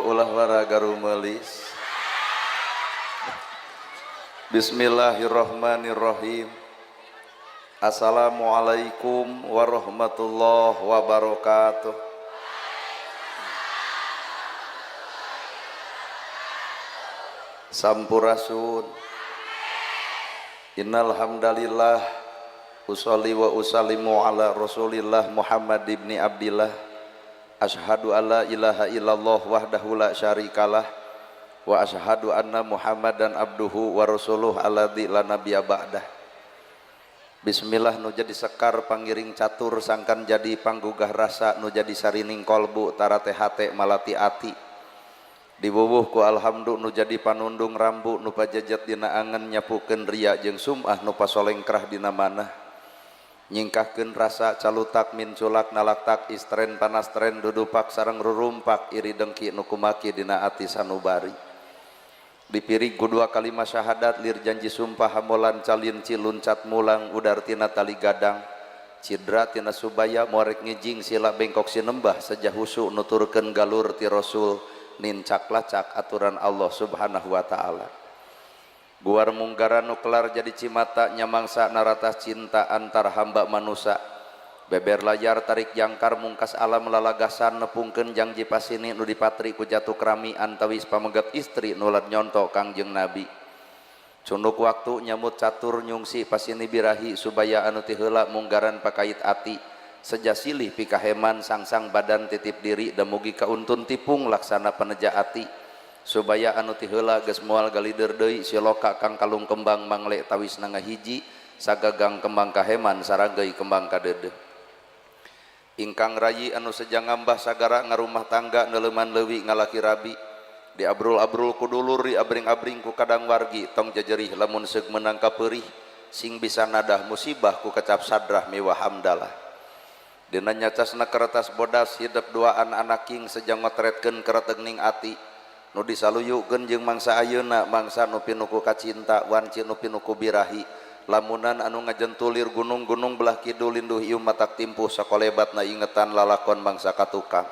Ibu ulah wara garumelis. Bismillahirrahmanirrahim. Assalamualaikum warahmatullahi wabarakatuh. Sampurasun. Innal hamdalillah usolli wa usallimu ala Rasulillah Muhammad ibni Abdillah. Asyhadu alla ilaha illallah wahdahu la syarikalah wa asyhadu anna Muhammadan abduhu wa rasuluh alladzi la nabiyya ba'dah. Bismillah nu jadi sekar pangiring catur sangkan jadi panggugah rasa nu jadi sarining kolbu tarate hate malati ati. Diwuwuh ku alhamdu nu jadi panundung rambu nu pajejet dina angen nyapukeun ria jeung sum'ah nu pasolengkrah dina manah. Nyingkahkeun rasa calutak minculak nalaktak istren panastren dudupak sareng rurumpak iri dengki nu kumaki dina ati sanubari. Dipirig ku dua kalimat syahadat lir janji sumpah hamolan calin ciluncat mulang udar tina tali gadang cidra tina subaya muarek ngijing sila bengkok sinembah sejah husu nuturkeun galur ti Rasul nincak lacak aturan Allah Subhanahu wa taala. Guar munggaran nu kelar jadi cimata nyamangsa naratas cinta antar hamba manusa. Beber layar tarik jangkar mungkas alam lalagasan nepungkeun jangji pasini nu dipatri ku jatuh krami antawis pamegat istri nulat nyonto Kangjeng Nabi. Cunduk waktu nyamut catur nyungsi pasini birahi subaya anu ti heula munggaran pakait ati. Seja silih pikaheman sangsang badan titip diri da mugi kauntun tipung laksana peneja ati. Subaya anu ti heula geus moal galider deui siloka kang kalung kembang mangle tawis ngahiji sagagang kembang kaheman saragei kembang kadeudeuh. Ingkang rayi anu seja ngambah sagara ngarumah tangga neuleman leuwi ngalaki rabi diabrul-abrul ku dulur diabring-abring ku kadang wargi tong jejerih lamun seug meunang kapeurih sing bisa nadah musibah ku kecap sadrah miwah hamdalah. Dina nyacasna kertas bodas hidep duaan anaking seja ngotretkeun keretegning ati nu disaluyukeun jeung mangsa ayeuna mangsa nu pinuku kacinta wanci nu pinuku birahi lamunan anu ngajentulir gunung-gunung belah kidul linduh ieu matak timpuh sakolebatna ingetan lalakon mangsa katukang.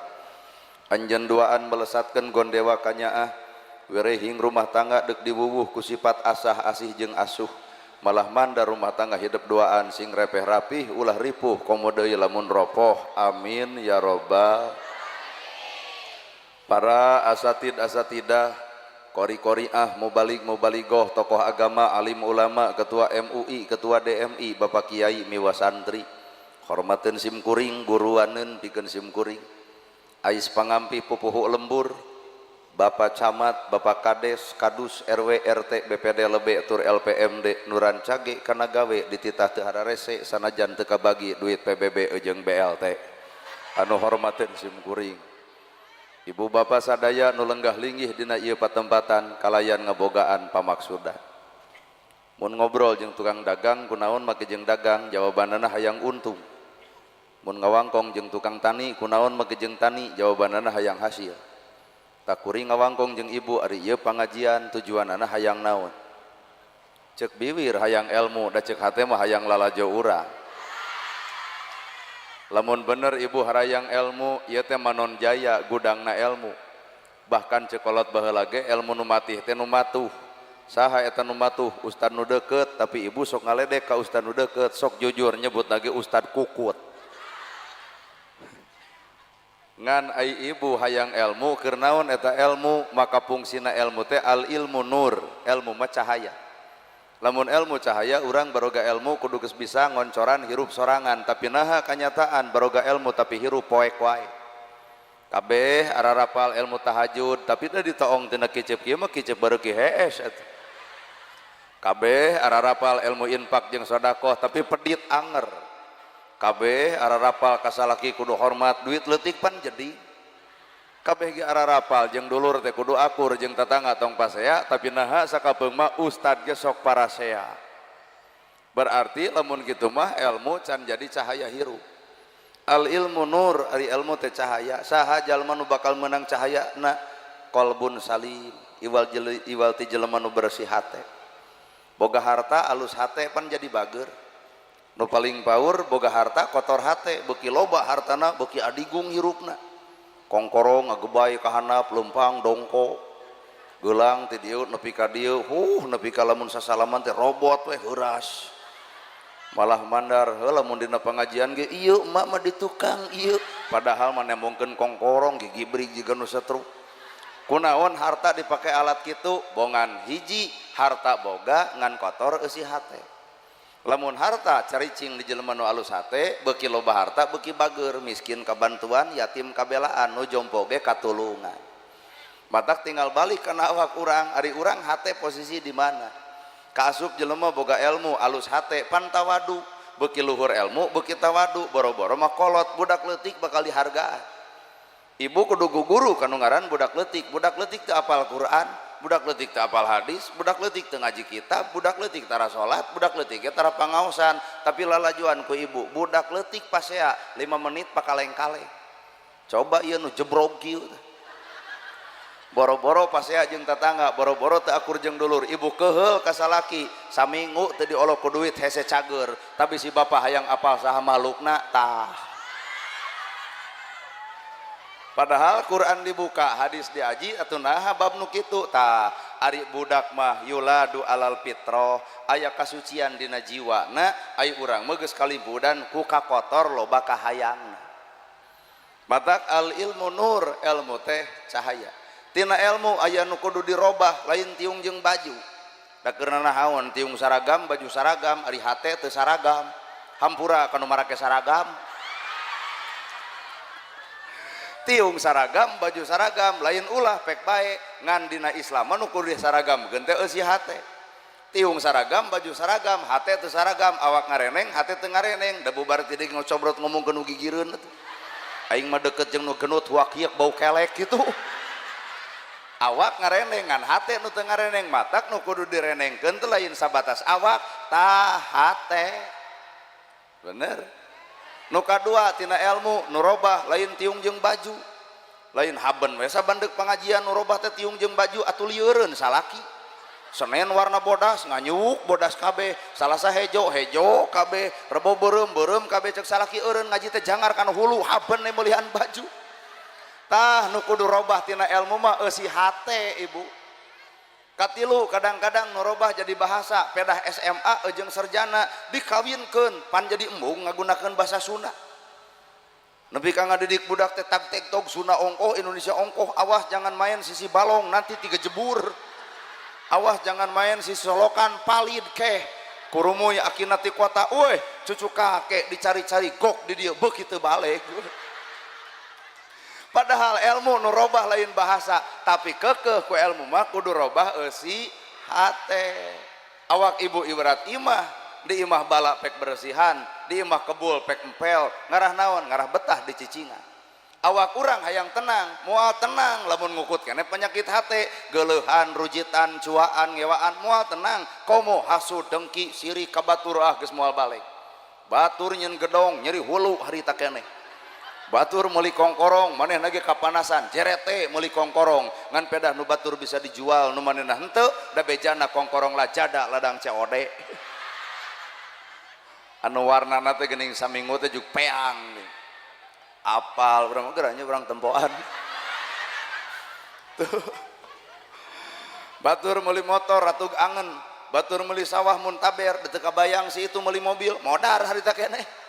Anjeun duaan melesatkeun gondewa kanyaah werehing rumah tangga deuk diwuwuh ku sifat asah asih jeung asuh malah manda rumah tangga hidep duaan sing repeh rapih ulah ripuh komo deui lamun ropoh amin ya robbal. Para asatid asatidah kori-koriah mubalik mubaligoh tokoh agama alim ulama ketua MUI ketua DMI bapak kiai miwa santri hormateun sim kuring guruaneun pikeun sim kuring ais pangampi pupuhu lembur bapak camat bapak kades kadus RW RT BPD lebe tur LPMD nu rancage kana gawe dititah teu hararese sanajan teu kabagi duit PBB jeung BLT anu hormateun sim kuring. Ibu bapak sadaya nu lenggah linggih dina ieu patempatan kalayan ngabogaan pamaksudan. Mun ngobrol jeung tukang dagang kunaon make jeung dagang jawabanana hayang untung. Mun ngawangkong jeung tukang tani kunaon make jeung tani jawabanana hayang hasil. Takuri ngawangkong jeung ibu ari ieu pangajian tujuanana hayang naon. Ceuk biwir hayang ilmu da ceuk hate mah hayang lalajo urang. Lamun bener ibu harayang ilmu ieu teh manon jaya gudangna ilmu. Bahkan cekolot baheula ge ilmu nu matih teh nu matuh. Saha eta nu matuh? Ustad nu deukeut tapi ibu sok ngaledek ka ustad nu deukeut sok jujur nyebut lagi ustad kukut. Ngan ai ibu hayang ilmu keur naon eta ilmu maka fungsina ilmu teh al ilmu nur, ilmu mah cahaya. Lamun ilmu cahaya urang baroga ilmu kudu geus bisa ngoncoran hirup sorangan tapi naha kanyataan baroga ilmu tapi hirup poek wae. Kabeh ararapal ilmu tahajud tapi da ditoong tina kicep kieu mah kicep bareuki hees atuh. Kabeh ararapal ilmu infak jeung sedekah tapi pedit anger. Kabeh ararapal kasalaki kudu hormat duit leutik pan jadi. Kabeh ge ararapal jeung dulur teh kudu akur jeung tetangga tong pasea tapi naha sakapeung mah ustad ge sok parasea. Berarti lamun kitu mah ilmu can jadi cahaya hirup. Al ilmu nur ari ilmu teh cahaya. Saha jalma nu bakal meunang cahayana qalbun salim iwal iwal ti jelema nu bersih hate. Boga harta alus hate pan jadi bager. Nu paling paur boga harta kotor hate beuki loba hartana beuki adigung hirupna. Kongkorong ngagebay ka handap leumpang dongko. Geulang ti dieu nepi ka dieu, huh nepi ka lamun sasalaman teh robot we heuras. Malah mandar heuh lamun dina pangajian ge ieu emak mah di tukang ieu, padahal mah nembongkeun kongkorong gigibrig jiga nu setruk. Kunaon harta dipake alat kitu? Bongan hiji harta boga ngan kotor eusi hate. Lamun harta caricing di jelema nu alus hate, beuki loba harta beuki bager, miskin kabantuan, yatim kabelaan, nu jompo ge katulungan. Matak tinggal balik kana awak urang, ari urang hate posisi di mana? Kaasup jelema boga ilmu alus hate pan tawadu, beuki luhur ilmu beuki tawadu, boro-boro mah kolot budak leutik bakal dihargaan. Ibu kudu guguru kanu ngaran budak leutik teu apal Quran, budak leutik teu apal hadis, budak leutik teu ngaji kitab, budak leutik tara salat, budak leutik ge tara pangaosan, tapi lalajuan ku ibu, budak leutik pasea 5 menit pakaleng-kaleng. Coba ieu nu jebrog kieu teh. Boro-boro pasea jeung tatangga, boro-boro teu akur jeung dulur, ibu keuheul ka salaki, saminggu teu diolok ku duit hese cager, tapi si bapak hayang apal saha makhlukna tah. Padahal Quran dibuka, hadis diaji atuh naha bab nu kitu tah. Ari budak mah yuladu alal fitrah, aya kasucian dina jiwana, ai urang mah geus kalimpudan ku kakotor loba kahayangna. Matak al ilmu nur, ilmu teh cahaya. Tina ilmu aya nu kudu dirobah, lain tiung jeung baju. Da keur nanahaon tiung saragam, baju saragam, ari hate teu saragam. Hampura kanu marake saragam. Tiung saragam, baju saragam, lain ulah pek bae, ngan dina Islam mah nu kudu disaragamkeun teh eusi hate. Tiung saragam, baju saragam, hate teu saragam, awak ngareneng, hate teu ngareneng, da bubar ti deui ngocobrot ngomongkeun nu gigireun atuh. Aing mah deket jeung nu genut huakiek bau kelek kitu. Awak ngareneng ngan hate nu teu ngareneng, matak nu kudu direnengkeun teh lain sabatas awak, tah hate. Bener. Nu kadua tina ilmu nu robah lain tiung jeung baju, lain haben we saban deuk pangajian nu robah teh tiung jeung baju atuh lieureun salaki. Senen warna bodas nganyuk bodas kabeh, Salasa hejo hejo kabeh, Rebo beureum beureum kabeh, cek salaki eureun ngaji teh jangar kana hulu haben we meulihan baju. Tah nu kudu robah tina ilmu mah eusi hate ibu. Katilu kadang-kadang nu robah jadi bahasa, pedah SMA jeung sarjana dikawinkeun pan jadi embung ngagunakeun bahasa Sunda. Nepi ka ngadidik budak teh tag teg tog Sunda ongkoh Indonesia ongkoh, awas jangan main sisi balong nanti tiga jebur. Awas jangan main sisi solokan palid keh. Kurumuy akina ti kota, euy cucu kakek dicari-cari gok di dieu beuki teu balik. Padahal ilmu nu robah lain bahasa, tapi kekeh ku ilmu mah kudu robah eusi hate. Awak ibu ibarat imah, di imah bala pek bersihan, di imah kebul pek empel, ngarah naon, ngarah betah di cicingan. Awak urang hayang tenang, moal tenang lamun ngukut keneh penyakit hate, geuleuhan, rujitan, cuaan, ngewaan, moal tenang, komo hasud, dengki, sirik ka batur ah geus moal balik. Batur nyeun gedong, nyeri hulu harita keneh. Batur meuli kongkorong, manehna ge kapanasan, jerete meuli kongkorong, ngan pedah nu batur bisa dijual, nu manehna henteu, da bejana kongkorong lajada ladang COD. Anu warnana teh geuning saminggu teh juk peang nih. Apal urang mah geranya urang tempoan. Tuh. Batur meuli motor ratug angen, batur meuli sawah muntaber, teu kabayang si itu meuli mobil, modar harita keneh.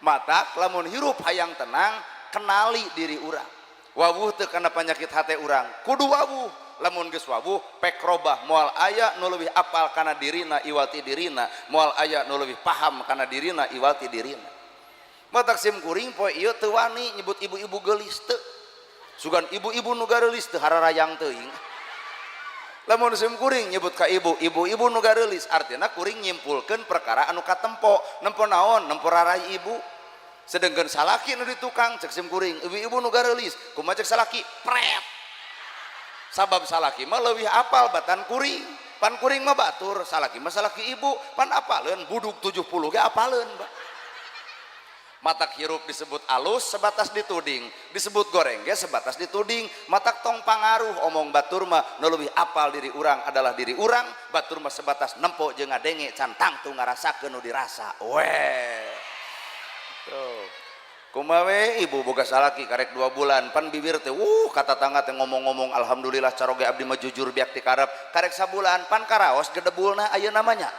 Matak lamun hirup hayang tenang, kenali diri urang. Wawuh teu kana penyakit hate urang, kudu wawuh. Lamun geus wawuh pek robah, moal aya nu leuwih apal kana dirina iwal ti dirina, moal aya nu leuwih paham kana dirina iwal ti dirina. Matak sim kuring poe ieu teu wani nyebut ibu-ibu geulis teu. Sugan ibu-ibu nu gareulis teu hararayang teuing. Lamun sim kuring nyebut ka ibu, ibu-ibu nu gareulis artina kuring nyimpulkeun perkara anu katempo, nempo naon, nempo rarai ibu. Sedengkeun salaki nu di tukang cek sim kuring, ibu-ibu nu gareulis, kumaha cek salaki? Pret. Sabab salaki mah leuwih apal batan kuring. Pan kuring mah batur, salaki mah salaki ibu, pan apaleun buduk 70 ge apaleun, Pak. Matak hirup disebut alus sebatas dituding, disebut goreng ge sebatas dituding. Matak tong pangaruh omong batur mah nu leuwih apal diri urang adalah diri urang, batur mah sebatas nempo jeung ngadenge can tangtu ngarasakeun nu dirasa. Weh. Tuh. Kumaha we ibu boga salaki karek 2 bulan pan bibir teh kata tangga teh ngomong-ngomong alhamdulillah caroge abdi mah jujur biak ti karep karek sabulan pan karaos gedebulna ayeuna namanya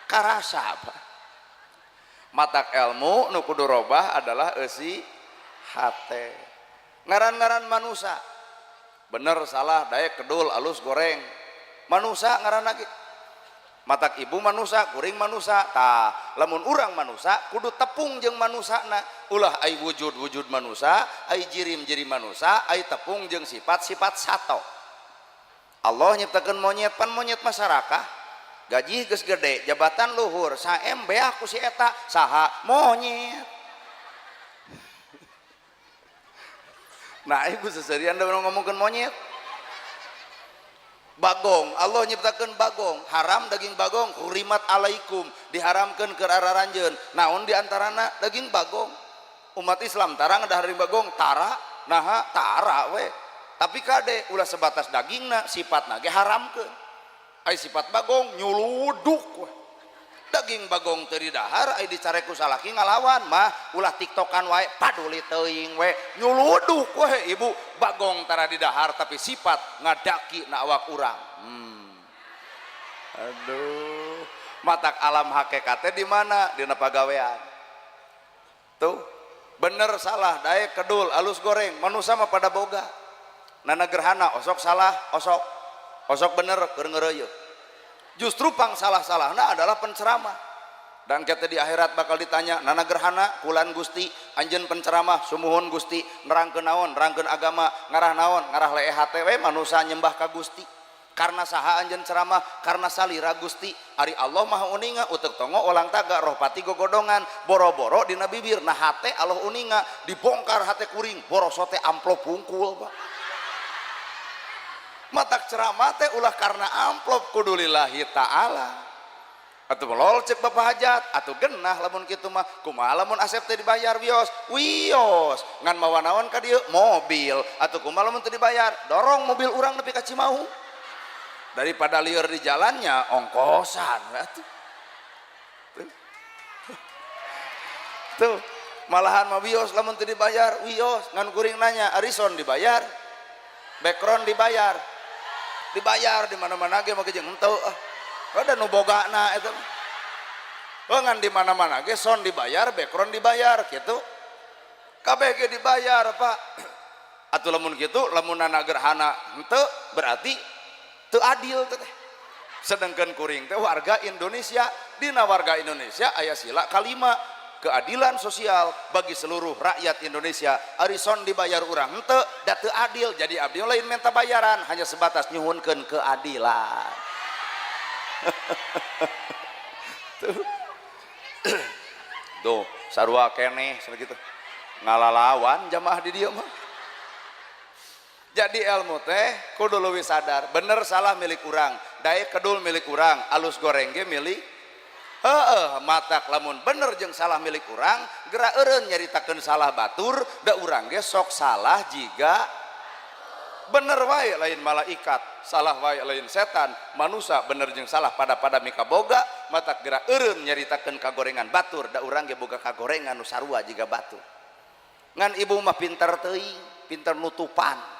karasa Pak. Matak ilmu nu kudu robah adalah eusi hate. Ngaran-ngaran manusa bener salah daek kedul alus goreng manusa ngaran lagi matak ibu manusa kuring manusa tah lamun urang manusa kudu tepung jeung manusana ulah ai wujud-wujud manusa ai jirim-jirim manusa ai tepung jeung sifat-sifat sato. Allah nyiptakeun monyet pan monyet masyarakat gaji geus gede jabatan luhur saem beak ku si eta saha monyet. Nah ibu seserian da ngomongkeun monyet. Bagong, Allah nyiptakeun bagong, haram daging bagong, hurimat alaikum, diharamkeun keur araranjeun. Naon di antarana daging bagong. Umat Islam tara ngadahar daging bagong, tara, naha tara we. Tapi kade ulah sebatas dagingna, sifatna ge haramkeun. Ai sifat bagong nyuluduk we. Daging bagong teu didahar, ai dicare ku salaki ngalawan mah ulah tiktokan wae, paduli teuing we, nyuluduk we ibu. Bagong tara didahar tapi sifat ngadaki na awak urang. Aduh, matak alam hakikate di mana? Dina pagawean. Tuh, bener salah, daek kedul, alus goreng, manusa mah pada boga. Nana gerhana osok salah, osok. Osok bener keur ngeureuyeuh. Justru pang salah-salahna adalah penceramah. Dan kita di akhirat bakal ditanya, nana gerhana kulan Gusti, anjeun penceramah sumuhun Gusti, nerangkeun naon, nerangkeun agama, ngarah naon, ngarah leeh hate we manusa nyembah ka Gusti. Karena saha anjeun ceramah, karena salira Gusti. Ari Allah Maha uninga, uteuk tongo olang taga, roh pati gogodongan, boro-boro dina bibir, nah hate Allah uninga, dibongkar hate kuring, borosote amplop pungkul, Pak. Matak ceramah teh ulah karena amplop kudu lillahi ta'ala. Atuh lol cek bapak hajat, atuh genah lamun kitu mah, kumaha lamun asep teh dibayar wios, wios ngan mawa naon ka dieu mobil, atuh kumaha lamun teu dibayar, dorong mobil urang nepi ka Cimahu. Daripada lieur di jalannya ongkosan atuh. Tuh, malahan mah wios lamun teu dibayar, wios ngan kuring nanya, arison dibayar, background dibayar. Dibayar di mana-mana ge make jeung henteu ah. Ada nu bogana eta. Oh ngan di mana-mana ge sound dibayar, background dibayar kitu. Kabeh ge dibayar, Pak. Atuh lamun kitu, lamun nana gerhana henteu berarti teu adil teh. Sedangkan kuring teh warga Indonesia, dina warga Indonesia aya sila kalima keadilan sosial bagi seluruh rakyat Indonesia. Ari sound dibayar urang henteu da teu adil, jadi abdi lain minta bayaran, hanya sebatas nyuhunkeun keadilan. Tuh. Tuh, sarua keneh cenah kitu. Ngalalawan jamaah di dieu mah. Jadi ilmu teh kudu leuwih sadar, bener salah milik urang, daek kedul milik urang, alus goreng ge milik heeh, matak lamun bener jeung salah milik urang, geura eureun nyaritakeun salah batur, da urang ge sok salah jiga bener wae lain malaikat, salah wae lain setan, manusa bener jeung salah pada-pada mikaboga, matak geura eureun nyaritakeun kagorengan batur, da urang ge boga kagorengan nu sarua jiga batur. Ngan ibu mah pinter teuing, pinter nutupan.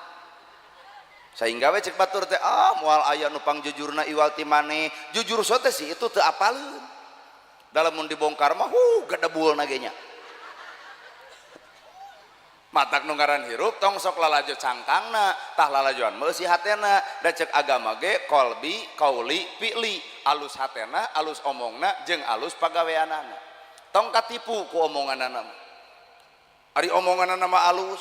Sehingga we cek batur teh ah moal aya nu pangjujurna iwal ti maneh, jujur sote sih itu teu apaleun. Dalam mun dibongkar mah gedebulna ge nya. Matak nu ngaran hirup tong sok lalajo cangkangna, tah lalajoan mah eusi hatena, da cek agama ge qalbi, qauli, fi'li, alus hatena, alus omongna jeung alus pagaweanana. Tong katipu ku omonganana mah. Ari omonganana mah alus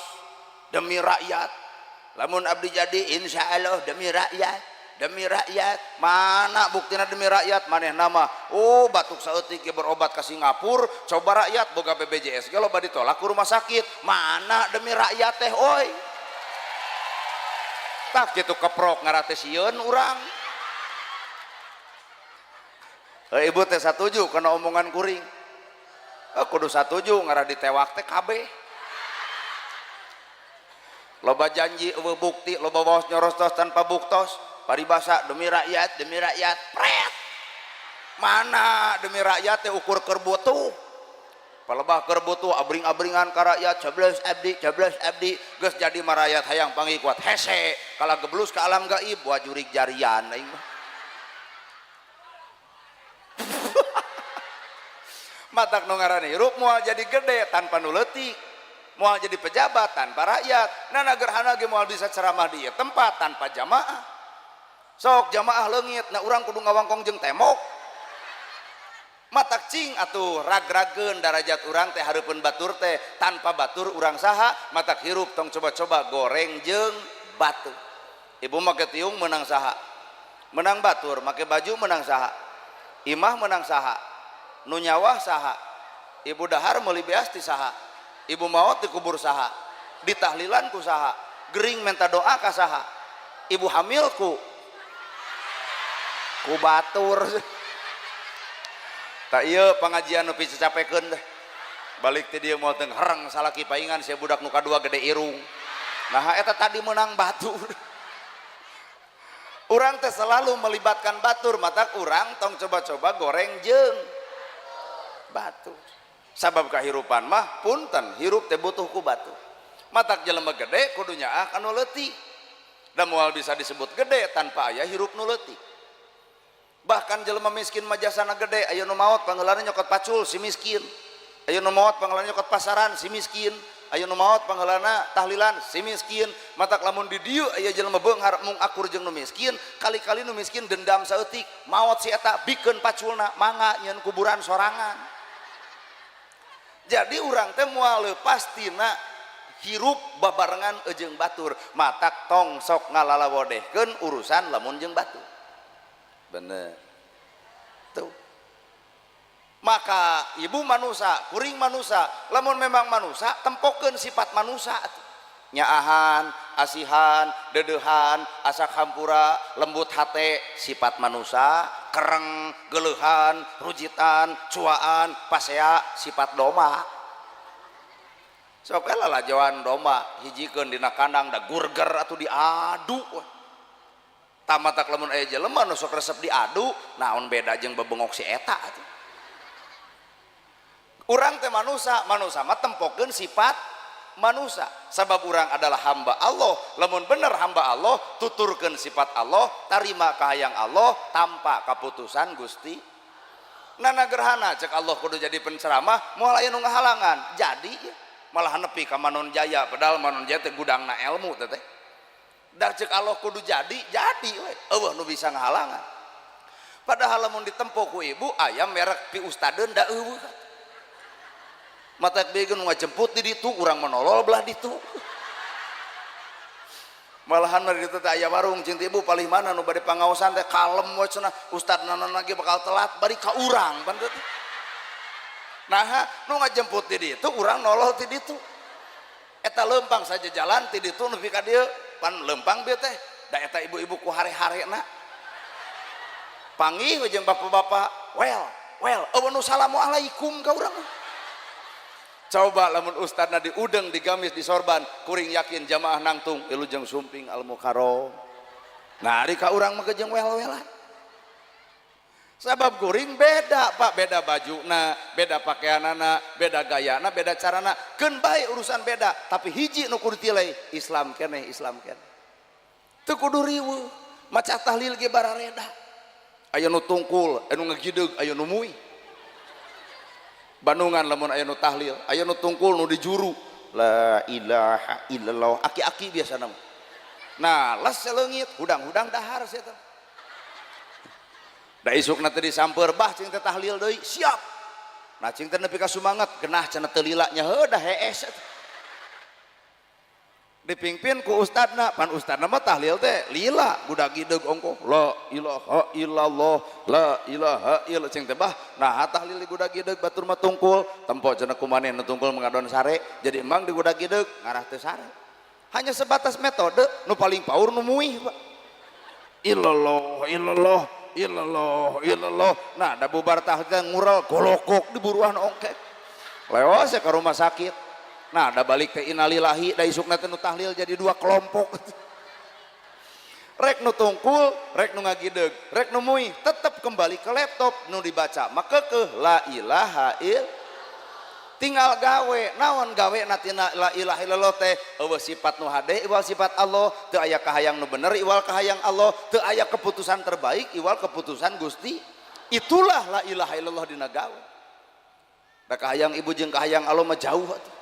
demi rakyat. Lamun abdi jadi insya Allah demi rakyat, demi rakyat. Mana buktina demi rakyat? Manehna mah oh batuk saeutik ge berobat ka Singapura, coba rakyat boga BPJS ge loba ditolak ku rumah sakit. Mana demi rakyat teh oi? Tah kitu keprok ngarate sieun urang. Ibu teh satuju kana omongan kuring. Kudu satuju ngarah ditewak teh kabeh. Loba janji eueuh bukti, loba waos nyorostos tanpa buktos, paribasa demi rakyat, pret. Mana demi rakyat teh ukur keur butuh. Palebah keur butuh abring-abringan ka rakyat, coblos abdi, coblos abdi, geus jadi marayat hayang panggih kuat hese, kalah geblus ka alam gaib, wajurig jarian aing mah. Matak nu ngaran hirup moal jadi gede tanpa nu leutik, moal jadi pejabat tanpa rakyat, nana gerhana ge moal bisa ceramah di ieu tempat tanpa jamaah. Sok jamaah leungit, nah urang kudu ngawangkong jeung tembok. Matak cing atuh rag-rageun darajat urang teh hareupeun batur teh, tanpa batur urang saha, matak hirup tong coba-coba goreng jeung batu. Ibu make tiung menang saha? Menang batur, make baju menang saha? Imah menang saha? Nu nyawah saha? Ibu dahar meuli beas ti saha? Ibu maot dikubur saha? Ditahlilan ku saha? Gering menta doa ka saha? Ibu hamil ku batur. Tak iya pengajian nu picacapekeun teh. Balik ti dieu moal teu hereng salaki paingan sia budak nu kadua gede irung. Nah eta tadi menang batu. Urang teh selalu melibatkan batur, matak urang tong coba-coba goreng jeung batu. Sabab kahirupan mah punten hirup teh butuh ku batu. Matak jelema gede kudu nyaah ka nu leutik. Da moal bisa disebut gede tanpa aya hirup nu leutik. Bahkan jelema miskin mah jasana gede, aya nu maot pangheulana nyokot pacul si miskin. Aya nu maot pangheulana nyokot pasaran si miskin. Aya nu maot pangheulana tahlilan si miskin. Matak lamun di dieu aya jelema beunghar mung akur jeung nu miskin, kali-kali nu miskin dendam saeutik, maot si eta bikeun paculna, mangga nyieun kuburan sorangan. Jadi urang teh moal leupas tina hirup babarengan jeung batur, matak tong sok ngalalawodehkeun urusan lamun jeung batur. Bener tuh. Maka ibu manusa, kuring manusa, lamun memang manusa tempokeun sifat manusa. Nyaahan, asihan, dedehan, asak hampura, lembut hate, sifat manusa, kereng, geuleuhan, rujitan, cuaan, pasea, sifat domba. Sok lalajoan domba hijikeun dina kandang da gurger atuh diadu. Tamatak lamun aya jelema nu sok resep diadu, naon beda jeung bebengok si eta atuh. Urang teh manusa, manusa mah tempokeun sifat manusa. Sabab urang adalah hamba Allah, lamun bener hamba Allah, tuturkeun sifat Allah, tarima kahayang Allah tanpa kaputusan Gusti. Nana gerhana cek Allah kudu jadi penceramah, moal aya nu ngahalangan. Jadi malah nepi ka Manon Jaya, padahal Manon Jaya teh gudangna ilmu teh teh. Da cek Allah kudu jadi, jadi we. Eueuh nu bisa ngahalangan. Padahal lamun ditempo ku ibu aya merek pi ustadeun da eueuh. Matak begeun ngajemput di ditu, urang menolol belah ditu. Malahan mah di ditu teh aya warung jeung ibu palih mana nu bade pangaosan teh kalem we cenah, ustad nanon lagi bakal telat bari ka urang pan teh. Naha nu ngajemput di ditu urang nolol di ditu. Eta leumpang saja jalan ti ditu nepi ka dieu. Pan lempang bieu teh da eta ibu-ibu ku hare-harena panggih we jeung bapak-bapak well well eueuh nu salamualaikum ka urang. Coba lamun ustadna diudeng digamis disorban kuring yakin jamaah nangtung ilu jeung sumping al mukarram. Nah ari ka urang mah jeung wel-welan. Sabab kuring beda pak, beda bajuna, beda pakaianana, beda gayana, beda carana. Keun bae urusan beda, tapi hiji nu kudu tilai Islam keneh, Islam keneh. Teu kudu riweuh, maca tahlil ge barareda. Aya nu tungkul, aya nu ngagideg, aya nu muih. Bandungan lamun aya nu tahlil, aya nu tungkul nu dijuru. La ilaha illallah, aki-aki biasana mah. Nah, les seleungit, hudang-hudang dahar sia teh. Da isukna teh disamper bah cing teh tahlil deui, siap. Nah cing teh nepi ka sumanget, genah cenah teu lila nya heuh da hees. Dipingpin ku ustadna, pan ustadna mah tahlil teh lila, budak gideg ongkoh. La ilaha illallah, la ilaha illallah cing teh bah. Nah tahlil di budak gideg batur mah tungkul, tempo cenah kumaneh nu tungkul mengadon sare, jadi emang di budak gideg ngarah teu sare. Hanya sebatas metode nu paling paur nu muih, Pak. Illallah, illallah, illallah, illallah. Nah, da bubar tahlil ngurel golokok di buruan ongkek. Lewas ya ke rumah sakit. Nah, da balik teh innalillahi, da isukna teh nu tahlil jadi dua kelompok. Rek nu tungkul, rek nu ngagideg, rek nu muih, tetep kembali ke laptop nu dibaca maka ke la ilaha il. Tinggal gawe, naon gawe na tina la ilaha illallah teh? Eueuh sifat nu hade iwal sifat Allah, teu aya kahayang nu bener iwal kahayang Allah, teu aya keputusan terbaik iwal keputusan Gusti. Itulah la ilaha illallah dina gawe. Da kahayang ibu jeung kahayang Allah mah jauh atuh.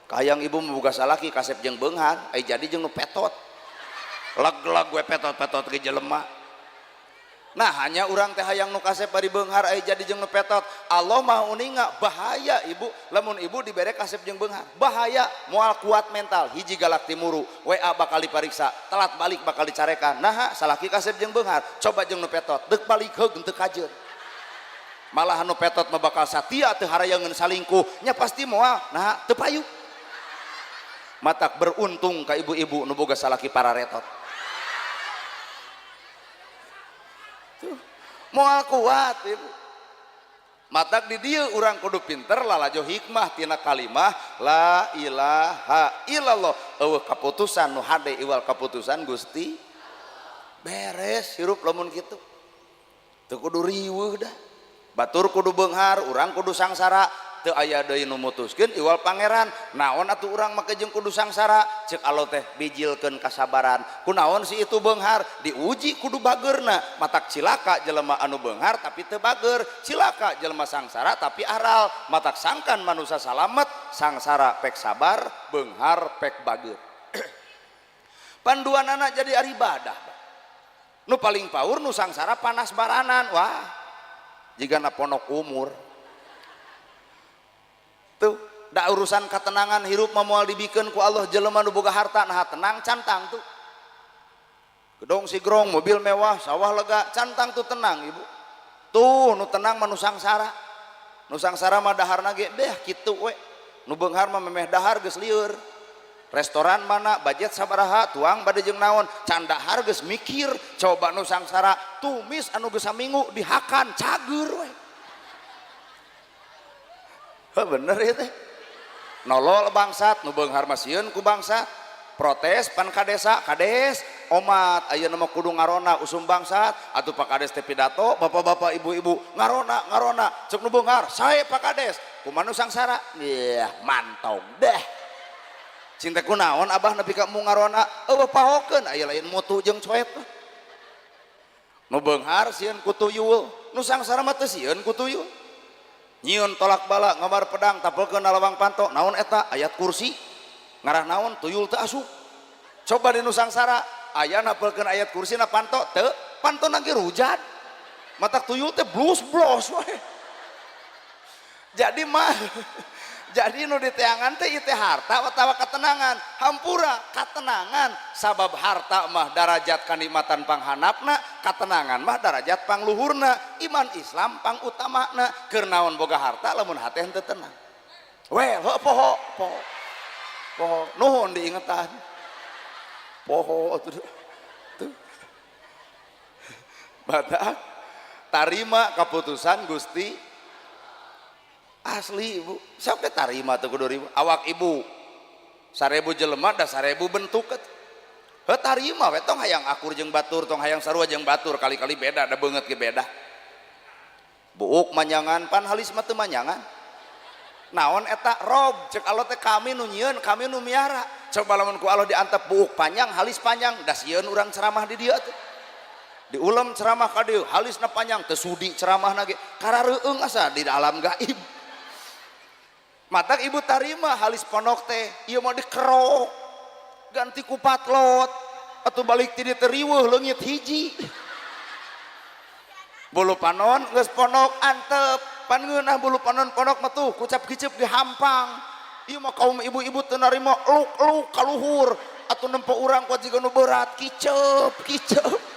Kahayang ibu mah boga salaki kasep jeung beunghar, ai jadi jeung nu petot. Leg-leg we petot-petot ge jelema. Nah hanya urang teh hayang nu kasep bari beunghar, ai jadi jeung nu petot. Allah mah uninga bahaya ibu, lamun ibu dibere kasep jeung beunghar bahaya, moal kuat mental. Hiji galak timuru, WA bakal dipariksa, telat balik bakal dicarekan. Nah salaki kasep jeung beunghar, coba jeung nu petot, deuk balik heug teu kajeun. Malah nu petot mah bakal satia teu harayangeun salingkuh, nya pasti moal, nah teu payu. Matak beruntung ka ibu-ibu nu boga salaki pararetot. Moal kuat ibu. Matak di dieu urang kudu pinter lalajo hikmah tina kalimah la ilaha illallah. Eueuh kaputusan nu hade iwal kaputusan Gusti. Beres hirup lamun kitu. Teu kudu riweuh dah. Batur kudu beunghar, urang kudu sangsara. Teu aya deui nu mutuskeun iwal pangeran. Naon atuh urang make jeung kudu sangsara? Ceuk Allah teh bijilkeun kasabaran. Kunaon si itu beunghar? Diuji kudu bageurna. Matak cilaka jelema anu beunghar tapi teu bager, cilaka jelema sangsara tapi aral. Matak sangkan manusia salamet, sangsara pek sabar, beunghar pek bager. Panduanana jadi aribadah. Nu paling paur nu sangsara panas baranan. Wah, jigana ponok umur. Tuh, da urusan ketenangan hirup mah moal dibikeun ku Allah. Jelema nu boga harta nah tenang cantang tuh. Gedong sigrong, mobil mewah, sawah lega, cantang tuh tenang ibu. Tuh nu tenang mah nu sangsara. Nu sangsara mah daharna ge deh kitu we. Nu beunghar mah memeh dahar geus lieur. Restoran mana, budget sabaraha, tuang bade jeung naon, can dahar geus mikir. Coba nu sangsara tumis anu geus saminggu dihakan cager we. Heuh, bener ya teh. Nolol bangsat, nu beunghar mah sieun ku bangsat. Protes pan ka desa, kades omat ayeuna mah kudu ngarona usum bangsat. Atuh Pak Kades teh pidato, bapak-bapak ibu-ibu ngarona ngarona, ceuk nu beunghar, sae Pak Kades, kumaha nu sangsara? Yah, mantog deh. Cinta kunaon abah nepi ka mu ngarona, eueuh pahokeun aya lain mutu jeung coet. Nu beunghar sieun ku tuyul, nu sangsara mah teu sieun ku tuyul. Nyieun tolak bala ngabar pedang tapelkeun lawang panto, naon eta ayat kursi ngarah naon tuyul teu asup. Coba di nu sangsara aya napelkeun ayat kursi na panto teu, panto na ge rujat, matak tuyul teh blus blos we. Jadi mah jadi nu diteangan teh ieu teh harta atawa ketenangan. Hampura katenangan, sabab harta mah darajat kanikmatan panghanapna, katenangan mah darajat pangluhurna, iman Islam pangutamana. Keur naon boga harta lamun hate henteu tenang. Well, heuh poho poho poho nuhun diingetan. Poho atuh tuh. Batak tarima keputusan Gusti asli ibu. Siapa tarima tuh kudu ribu awak ibu 1000 jelema da 1000 bentuk. Heuh tarima we, tong hayang akur jeung batur, tong hayang sarua jeung batur, kali-kali beda da beungeut ge beda. Buuk manyangan pan halis mah teu manyangan. Naon eta rob cek Allah teh kami nu nyieun, kami nu miara. Coba lamun ku Allah diantep buuk panjang halis panjang, da sieun urang ceramah di dieu tuh. Diulem ceramah ka dieu, halisna panjang teu sudi ceramahna ge karareueung asa di alam gaib. Matak ibu tarima halis ponok teh ieu mah dikerok ganti ku patlot atuh balik ti dieu teh riweuh leungit hiji. Bulu panon geus ponok antep pan ngeunah bulu panon ponok mah tuh kucap kicep dihampang. Ieu mah kaum ibu-ibu teu narima luk-luk kaluhur atuh nempo urang kuat jiga nu berat kicep kicep.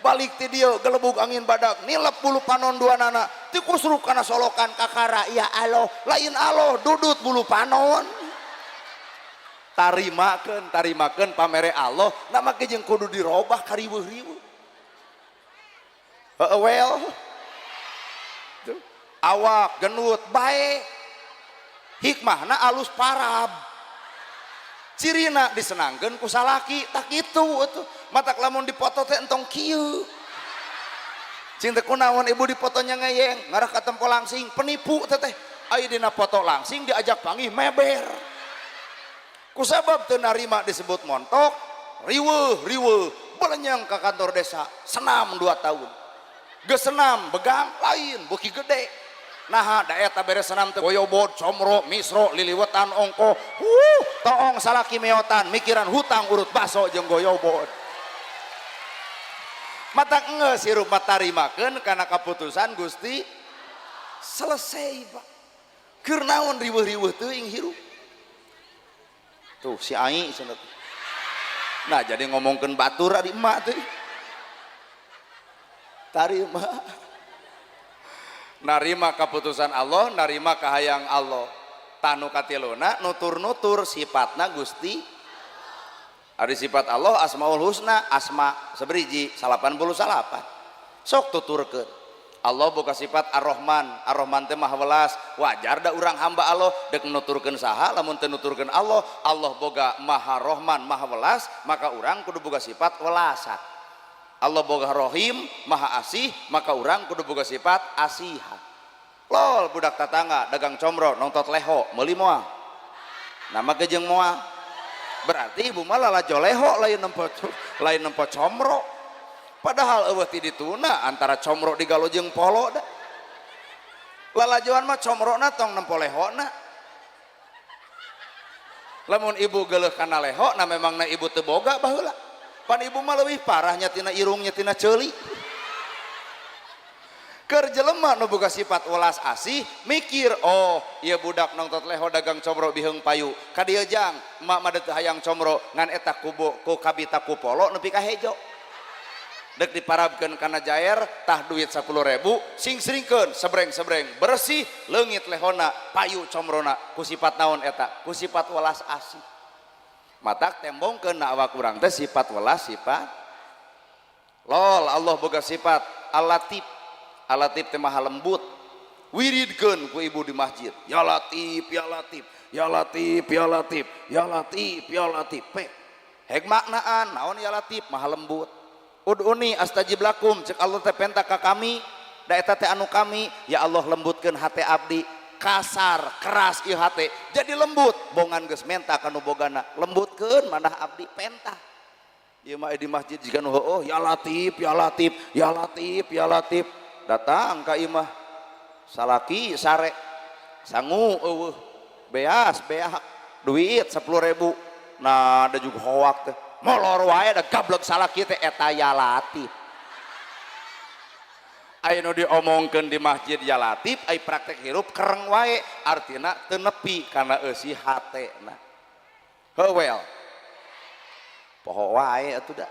Balik ti dieu gelebug angin badak nilep bulu panon dua nana tikusruk kana solokan kakara ya Allah lain Allah dudut bulu panon. Tarimakeun tarimakeun pamere Allah nama ge jeung kudu dirobah kariweuh-riweuh. Heueuh well. Tuh. Awak genut bae hikmahna alus parab. Cirina disenangkeun ku salaki tak kitu atuh. Matak lamun dipoto teh entong kieu. Cinta kunaon ibu dipotonya ngeyeng ngarah ka tempo langsing penipu teteh. Aya dina foto langsing diajak panggih meber. Kusabab teu narima disebut montok, riweuh riweuh belenyang ka kantor desa, senam 2 tahun. Geus senam begang lain beuki gede. Nah, da eta beres senam teh goyobod, comro, misro, liliwetan ongko. Toong salaki meotan, mikiran hutang urut baso jeung goyobod. Mata geus hirup mah tarimakeun kana kaputusan Gusti. Selesai, Pak. Keur naon riweuh-riweuh teuing hirup. Tuh si Ai cenah. Nah, jadi ngomongkeun batur ari emak teh. Tarima. Narima keputusan Allah, narima kahayang Allah. Tanu katiluna nutur-nutur sifatna Gusti. Ari sifat Allah Asmaul Husna, asma seberiji 89. Sok tuturkeun. Allah boga sifat Ar-Rahman, Ar-Rahman teh maha welas. Wajar da urang hamba Allah dek nuturkeun saha lamun teu nuturkeun Allah. Allah boga Maha Rahman, Maha Welas, maka urang kudu boga sifat welasan. Allah boga Rohim, Maha Asih, maka urang kudu boga sifat asihan. Lol budak tatangga dagang comro nongtot leho meuli moal. Nama ge jeung moal. Berarti ibu mah lalajo leho lain nempo comro. Padahal eueuh ti dituna antara comro digalo jeung polo da. Lalajoan mah comrona tong nempo lehona. Lamun ibu geuleuh kana leho na memangna ibu teu boga baheula. Pan ibu mah leuwih parahnya tina irungnya tina ceuli. Keur jelema nu boga sifat welas asih mikir, oh ieu budak nongtot leho dagang comro biheung payu. Ka dieu jang emak mah teu hayang comro ngan eta ku kabita ku polo nepi ka hejo. Dek diparabkeun kana jair tah duit 10.000 sing-sringkeun sebreng-sebreng bersih leungit lehona payu comrona ku sifat naon eta ku sifat welas asih. Matak tembongkeun na awak urang teh sifat welas sifat lol. Allah boga sifat Al-Latif. Al-Latif teh maha lembut. Wiridkeun ku ibu di masjid, ya Latif, ya Latif, ya Latif, ya Latif, ya Latif, ya Latif. Pe hek maknaan naon ya Latif maha lembut. Ud'uni astajib lakum, cek Allah teh penta ka kami da eta teh anu kami. Ya Allah lembutkeun hate abdi, kasar keras ieu hate jadi lembut. Bongan geus menta ka nu bogana, lembutkeun manah abdi penta. Ieu mah di masjid jiga nu heueuh ya Latif, ya Latif, ya Latif, ya Latif. Datang ka imah salaki sare sangu eueuh beas beak duit 10.000. Nah ada juga hoak teh molor wae da gablek salaki teh eta ya Latif. Aya nu diomongkeun di masjid ya Latif, ai praktek hirup kereng wae, artina teu nepi kana eusi hatena. Heuwel poho wae atuh da.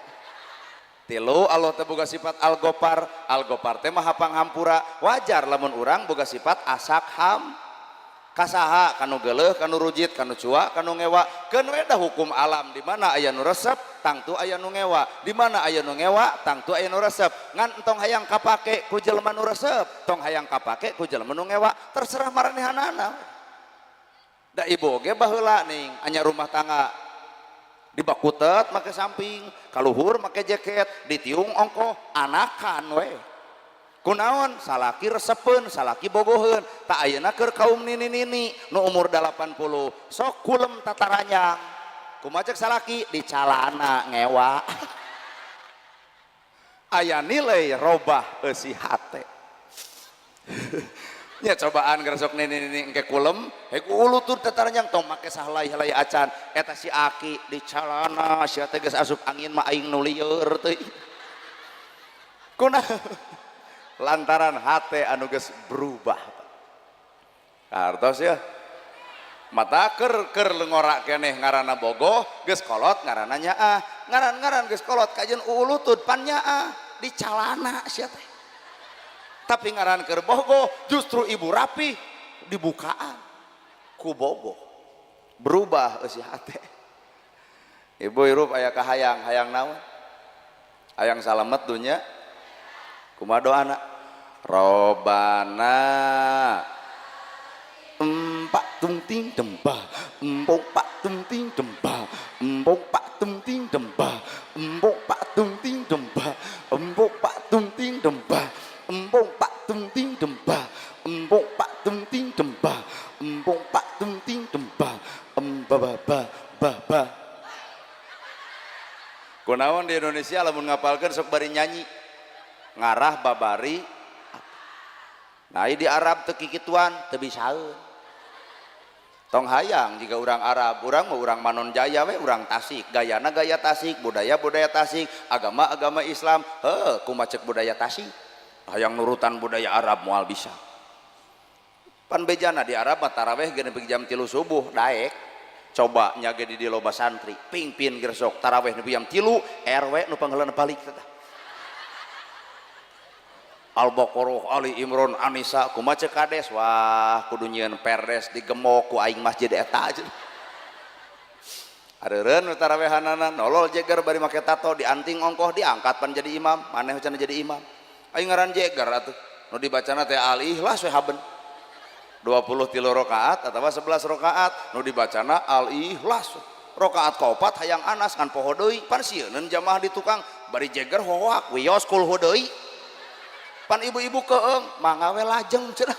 Tilu Allah teh boga sifat Al-Ghaffar. Al-Ghaffar teh maha panghampura. Wajar lamun urang boga sifat asak ham kasaha kanu geuleuh kanu rujit kanu cua kanu ngewa. Keun we da hukum alam di mana aya nu resep tangtu aya nu ngewa, di mana aya nu ngewa tangtu aya nu resep. Ngan entong hayang kapake ku jelema nu resep, tong hayang kapake ku jelema nu ngewa, terserah maranehanana. Da ibu oge baheula ning anya rumah tangga dibakutet make samping, kaluhur make jaket, ditiung ongkoh anakan we. Kunaon salaki resepeun, salaki bogoheun. Tak ayeuna keur kaum nini-nini nu umur 80 sok kulem tataranyang. Kumaha cek salaki di calana ngewa. Aya nilai robah eusi hate. Nya cobaan geresok nini-nini engke kulem, hek ulutur tataranyang tong make sahlai-halai acan. Eta si aki di calana sia teh geus asup angin mah aing nu lieur teh. Kunaon? Lantaran hate anu geus berubah. Kartos ya. Mata keur keur lengora keneh ngaranna bogoh, geus kolot ngaranna nyaah. Ngaran-ngaran geus kolot kajeun uulutud pan nyaah di calana sia teh. Tapi ngaran keur bogoh justru ibu rapi dibukaan ku bogoh. Berubah eusi hate. Ibu hirup aya kahayang, hayang naon? Hayang salamet dunya. Kumaha doana? Robana empat tung ting demba, empok pak tung ting demba, empok pak tung ting demba, empok pak tung ting demba, empok pak tung ting demba, empok pak tung ting demba, empok pak tung ting demba, Pan di Indonesia lamun ngapalkeun sok bari nyanyi ngarah babari. Nah, di Arab teu kikituan, teu bisaeun. Tong hayang jika urang Arab, urang mah urang Manon Jaya we, urang Tasik, gayana gaya Tasik, budaya budaya Tasik, agama agama Islam, heuh kumaha cek budaya Tasik. Hayang nurutan budaya Arab moal bisa. Pan bejana di Arab mah taraweh ge nepi jam 3 subuh daek. Coba nyage di loba santri, pingpin gersok taraweh nepi jam 3, RW nu pangheulana balik teh. Al-Baqarah, Ali Imran, Anisa, kumaha cek kades, wah kudu nyieun perdes digemok ku aing masjid eta aja. Areureun tarawehanana nolol jeger bari make tato dianting ongkoh diangkat pan jadi imam, maneh cenah jadi imam. Aing ngaran jeger atuh. Nu dibacana teh Al-Ikhlas we haben. 23 rakaat atawa 11 rakaat nu dibacana Al-Ikhlas. Rakaat kaopat hayang Anas ngan poho deui pan sieuneun jamaah di tukang bari jeger hoak wios kulhu deui. Pan ibu-ibu keeng mangga we lajeng cenah.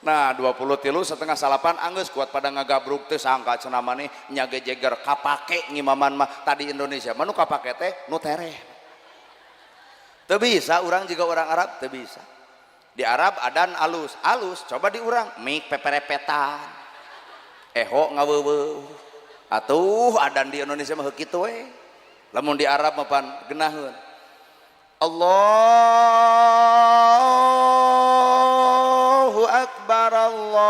Nah 23 setengah salapan anggeus kuat pada ngagabruk teu sangka cenah maneh nyage jeger kapake ngimaman mah. Tadi Indonesia mah nu kapake teh nu tereh. Teu bisa urang juga orang Arab teu bisa. Di Arab adan alus alus, coba di urang mik peperepetan eho ngaweuweuh. Atuh adan di Indonesia mah kitu we. Lamun di Arab mah pan geunaheun. Allahu akbar, Allahu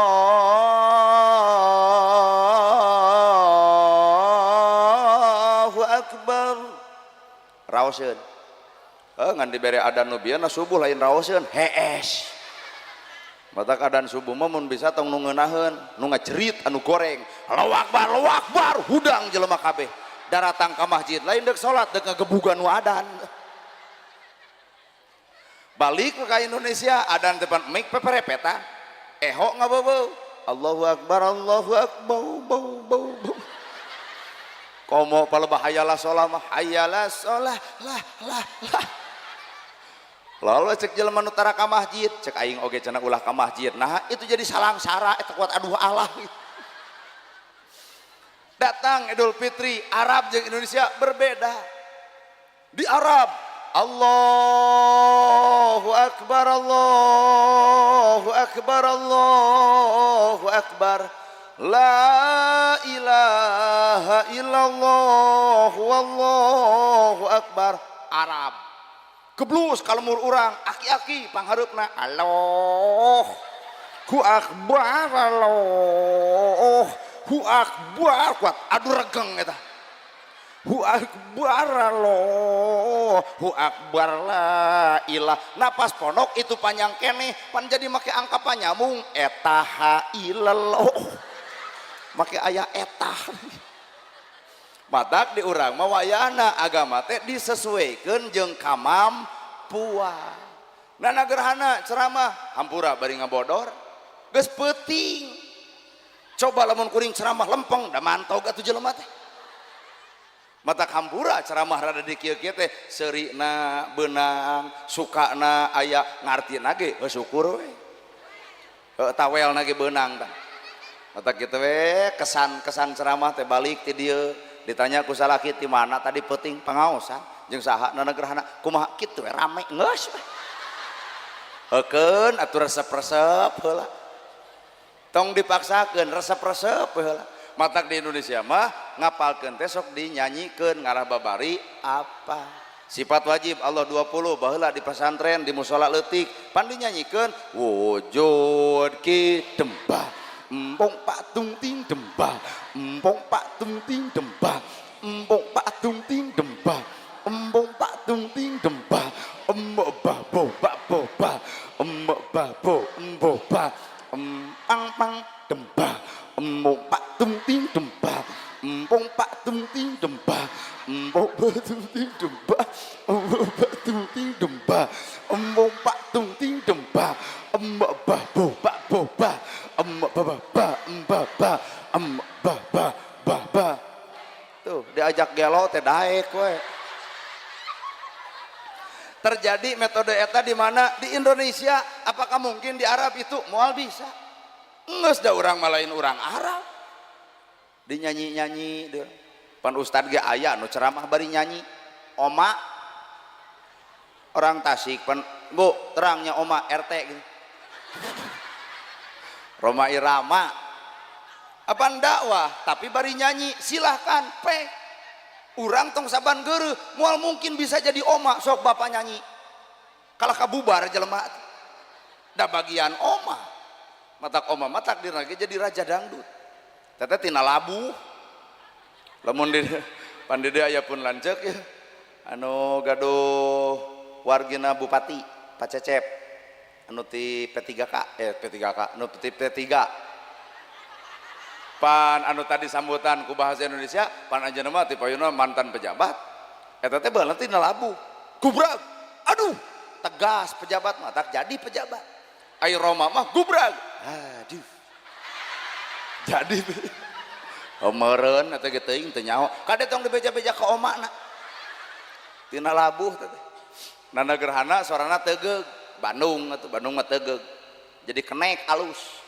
akbar. Raoseun. Ngan dibere adan nu bieu na subuh lain raoseun, hees. Matak adan subuh mah mun bisa tong nu ngeunaheun, nu ngajerit anu goreng. Allahu akbar, Allahu akbar, hudang jelema kabeh. Daratang ka masjid lain deuk salat, deuk ngagebugan nu adan. Balik ke Indonesia adan depan mik peperepetan eho ngabeubeung Allahu akbar, Allahu akbar, bau bau bau. Komo palebah hayalah sholah mah hayalah sholah lah lah lah. Lalu cek jelema nu tara ka masjid, cek aing oge cenah ulah ka masjid. Nah itu jadi salangsara eta kuat aduh Allah. Datang Idul Fitri, Arab jeung Indonesia berbeda. Di Arab Allahu akbar, Allahu akbar, Allahu akbar, la ilaha illallah wallahu akbar. Arab keblus kalau mur urang aki-aki panghareupna Allahu akbar, Allahu akbar, kuat adu regeng eta. Hu akbar, Allahu akbar, la ilah. Napas pondok itu panjang keneh pan jadi make angka panyamung eta ha ilallah make aya eta. Matak di urang mah wayahna agama teh disesuaikan jeung kamampuan. Nah gerhana ceramah hampura bari ngabodor geus peuting. Coba lamun kuring ceramah lempeng da mantog atuh jelema teh. Mata hampura ceramah rada di kieu-kieu teh seurina beunang sukana aya ngartina ge heuh syukur we. Heuh tawelna ge beunang tah. Mata kitu we kesan-kesan ceramah teh balik ti dieu ditanya ku salaki ti mana tadi peuting pangaosan jeung saha nana gerhana kumaha kitu we rame geus we. Heukeun atuh resep-resep heula. Tong dipaksakeun resep-resep heula. Matak di Indonesia mah ngapalkeun teh sok dinyanyikeun ngarah babari apa sifat wajib Allah 20 baheula di pesantren di musala leutik pan dinyanyikeun wujud ki dembah empong patung ting dembah empong patung ting dembah empong patung ting dembah empong patung ting dembah embok ba bo ba bo ba embok ba bo embo ba empang pang dembah empong patung ting dembah empong patung ting dembah empong patung ting dembah empong patung ting dembah empong patung ting dembah embok ba bo ba bo ba embok ba ba ba emba ba embok ba ba ba ba. Tuh diajak gelo teh daek we. Terjadi metode eta di mana? Di Indonesia. Apakah mungkin di Arab itu? Moal bisa. Geus da urang mah lain urang Arab. Dinyanyi-nyanyi deh. Pan ustad ge aya nu ceramah bari nyanyi. Oma orang Tasik pan Bu terangnya Oma RT gitu. Roma Irama apa dakwah tapi bari nyanyi silahkan pe urang tong saban geureuh moal mungkin bisa jadi oma sok bapak nyanyi kalah kabubar jelema da bagian oma matak oma mah takdirna ge jadi raja dangdut teteh tina labuh lamun di pandede aya pun lanceuk ya anu gaduh wargina bupati Pak Cecep anu ti P3K P3K anu ti P3 pan anu tadi sambutan ku bahasa Indonesia pan anjeunna mah ti payuna mantan pejabat eta teh baheula tina labuh gubrag aduh tegas pejabat mah tak jadi pejabat ai Roma mah gubrag aduh jadi meureun eta ge teuing teu nyaho kade tong dibeja-beja ka omana tina labuh teh Nanda Gerhana suarana tegeug Bandung atuh Bandung mah tegeug jadi kenek alus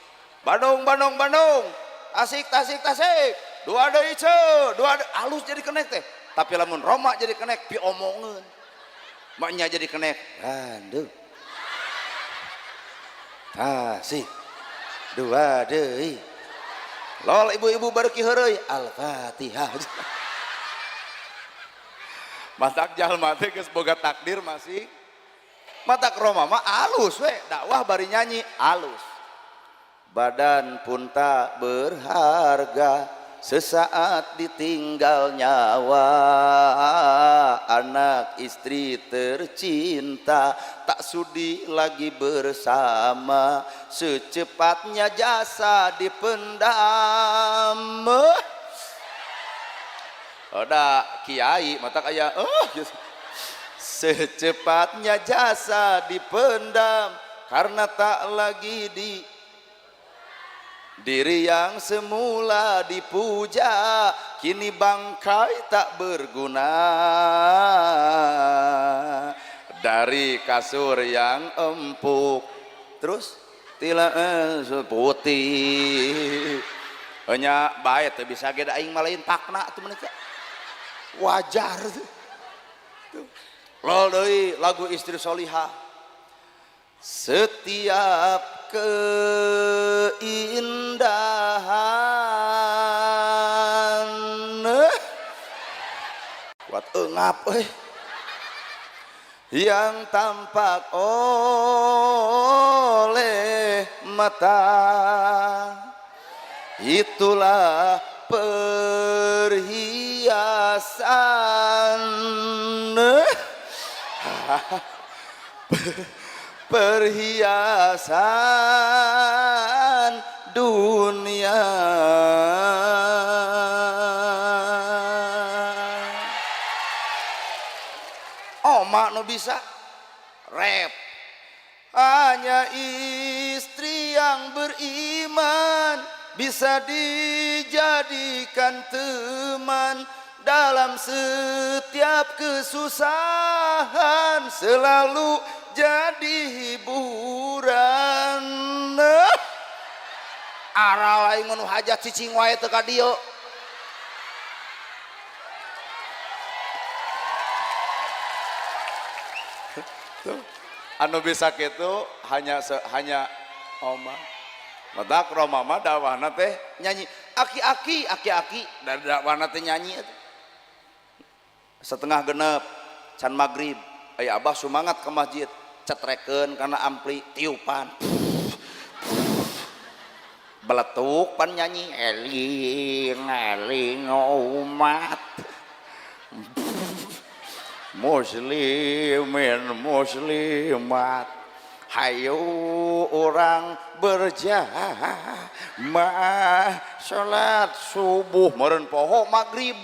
Bandung Bandung Bandung Tasik Tasik Tasik dua deui ceu dua deui alus jadi kenek teh tapi lamun Roma jadi kenek piomongeun maknya jadi kenek Bandung Tasik dua deui lol ibu-ibu bareuki heureuy Al-Fatihah matak jalma teh geus boga takdir masih matak Roma mah alus we dakwah bari nyanyi alus badan pun tak berharga sesaat ditinggal nyawa anak istri tercinta tak sudi lagi bersama secepatnya jasa dipendam. Udah kiai mata kayak oh secepatnya jasa dipendam karena tak lagi di diri yang semula dipuja kini bangkai tak berguna dari kasur yang empuk terus tila putih hanya bae teu bisa ge da aing mah lain pakna tuh menika wajar tuh. Lol deui lagu istri solihah setiap keindahan kuat engap euy yang tampak oleh mata itulah perhiasan perhiasan dunia. Oma nu bisa rap hanya istri yang beriman bisa dijadikan teman dalam setiap kesusahan selalu jadi hiburan. Aral aing mah nu hajat cicing wae teu ka dieu. Anu bisa kitu hanya hanya oma. Matak Roma mah dakwahna teh nyanyi aki-aki aki-aki da dakwahna teh nyanyi atuh. Setengah genep can magrib aya abah sumangat ke masjid cetrekeun kana ampli tiupan beletuk pan nyanyi eling eling umat muslimin muslimat hayu orang berjamaah salat subuh meureun poho magrib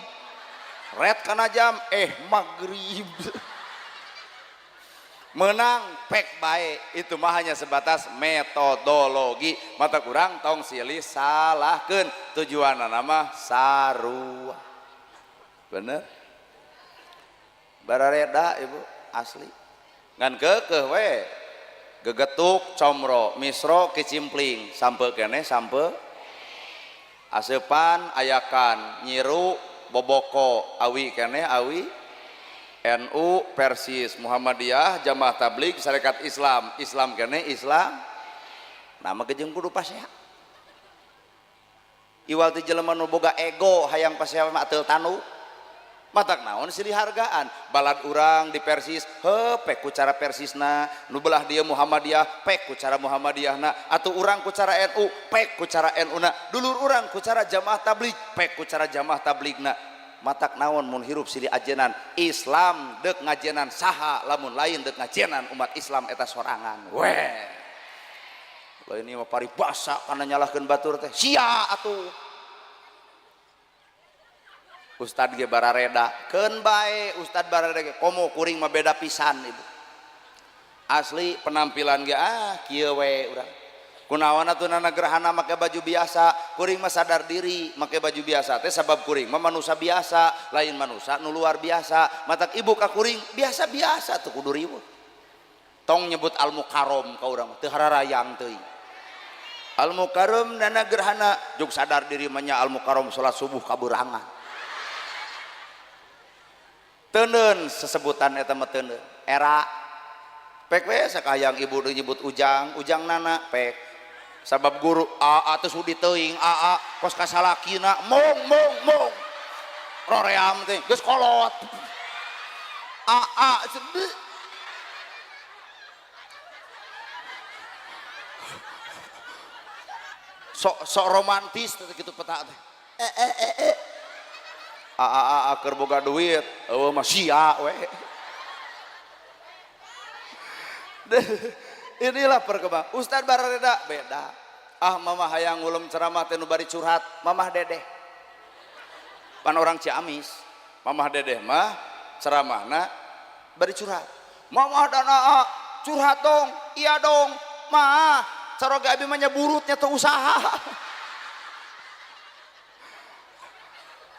ret kana jam maghrib menang pek bae itu mah hanya sebatas metodologi mata kurang tong silih salahkeun tujuanna mah sarua bener barareda ibu asli ngan keukeuh we gegetuk comro misro kicimpling sampe keneh sampe aseupan ayakan nyiru boboko awi keneh awi NU, Persis, Muhammadiyah, Jamaah Tabligh, Sarekat Islam, Islam kene Islam. Nama gejeng kudu pasea. Iwal ti jelema nu boga ego hayang pasea mah ateul tanu. Matak naon silih hargaan balad urang di Persis, heuh pek ku cara Persisna, nu belah dieu Muhammadiyah pek ku cara Muhammadiyahna, atuh urang ku cara NU pek ku cara NU-na, dulur urang ku cara Jamaah Tabligh pek ku cara Jamaah Tablighna. Matak naon mun hirup silih ajenan Islam deuk ngajenan saha lamun lain deuk ngajenan umat Islam eta sorangan weh. Lain ieu mah paribasa kana nyalahkeun batur teh sia atuh. Ustad ge barareda keun bae ustad barareda ge komo kuring mah beda pisan ibu. Asli penampilan ge ah kieu we urang. Kunaon atuh nana gerhana make baju biasa, kuring mah sadar diri make baju biasa teh sabab kuring mah manusia biasa, lain manusia nu luar biasa. Matak ibu ka kuring biasa-biasa tuh kudu riweuh. Tong nyebut al mukarrom ka urang mah teu hararayang teuing. Al mukarrom nana gerhana jug sadar diri mah nya al mukarrom salat subuh kaberangan. Teuneun sesebutan eta mah teuneun era pek we sakayang ibu deui nyebut ujang ujang nana pek sabab guru aa teu sudi teuing aa kos kasalakina mong mong mong roream teh geus kolot aa sedih sok sok romantis teh kitu peta teh aa keur boga duit eueuh mah sia we. Inilah perkembangan Ustad barareda beda. Ah mamah hayang ngulem ceramah teh nu bari curhat mamah dedeh pan orang Ciamis mamah dedeh mah ceramahna bari curhat mamah dan aa curhat dong iya dong mah caroge abi mah nya burutnya teu usaha.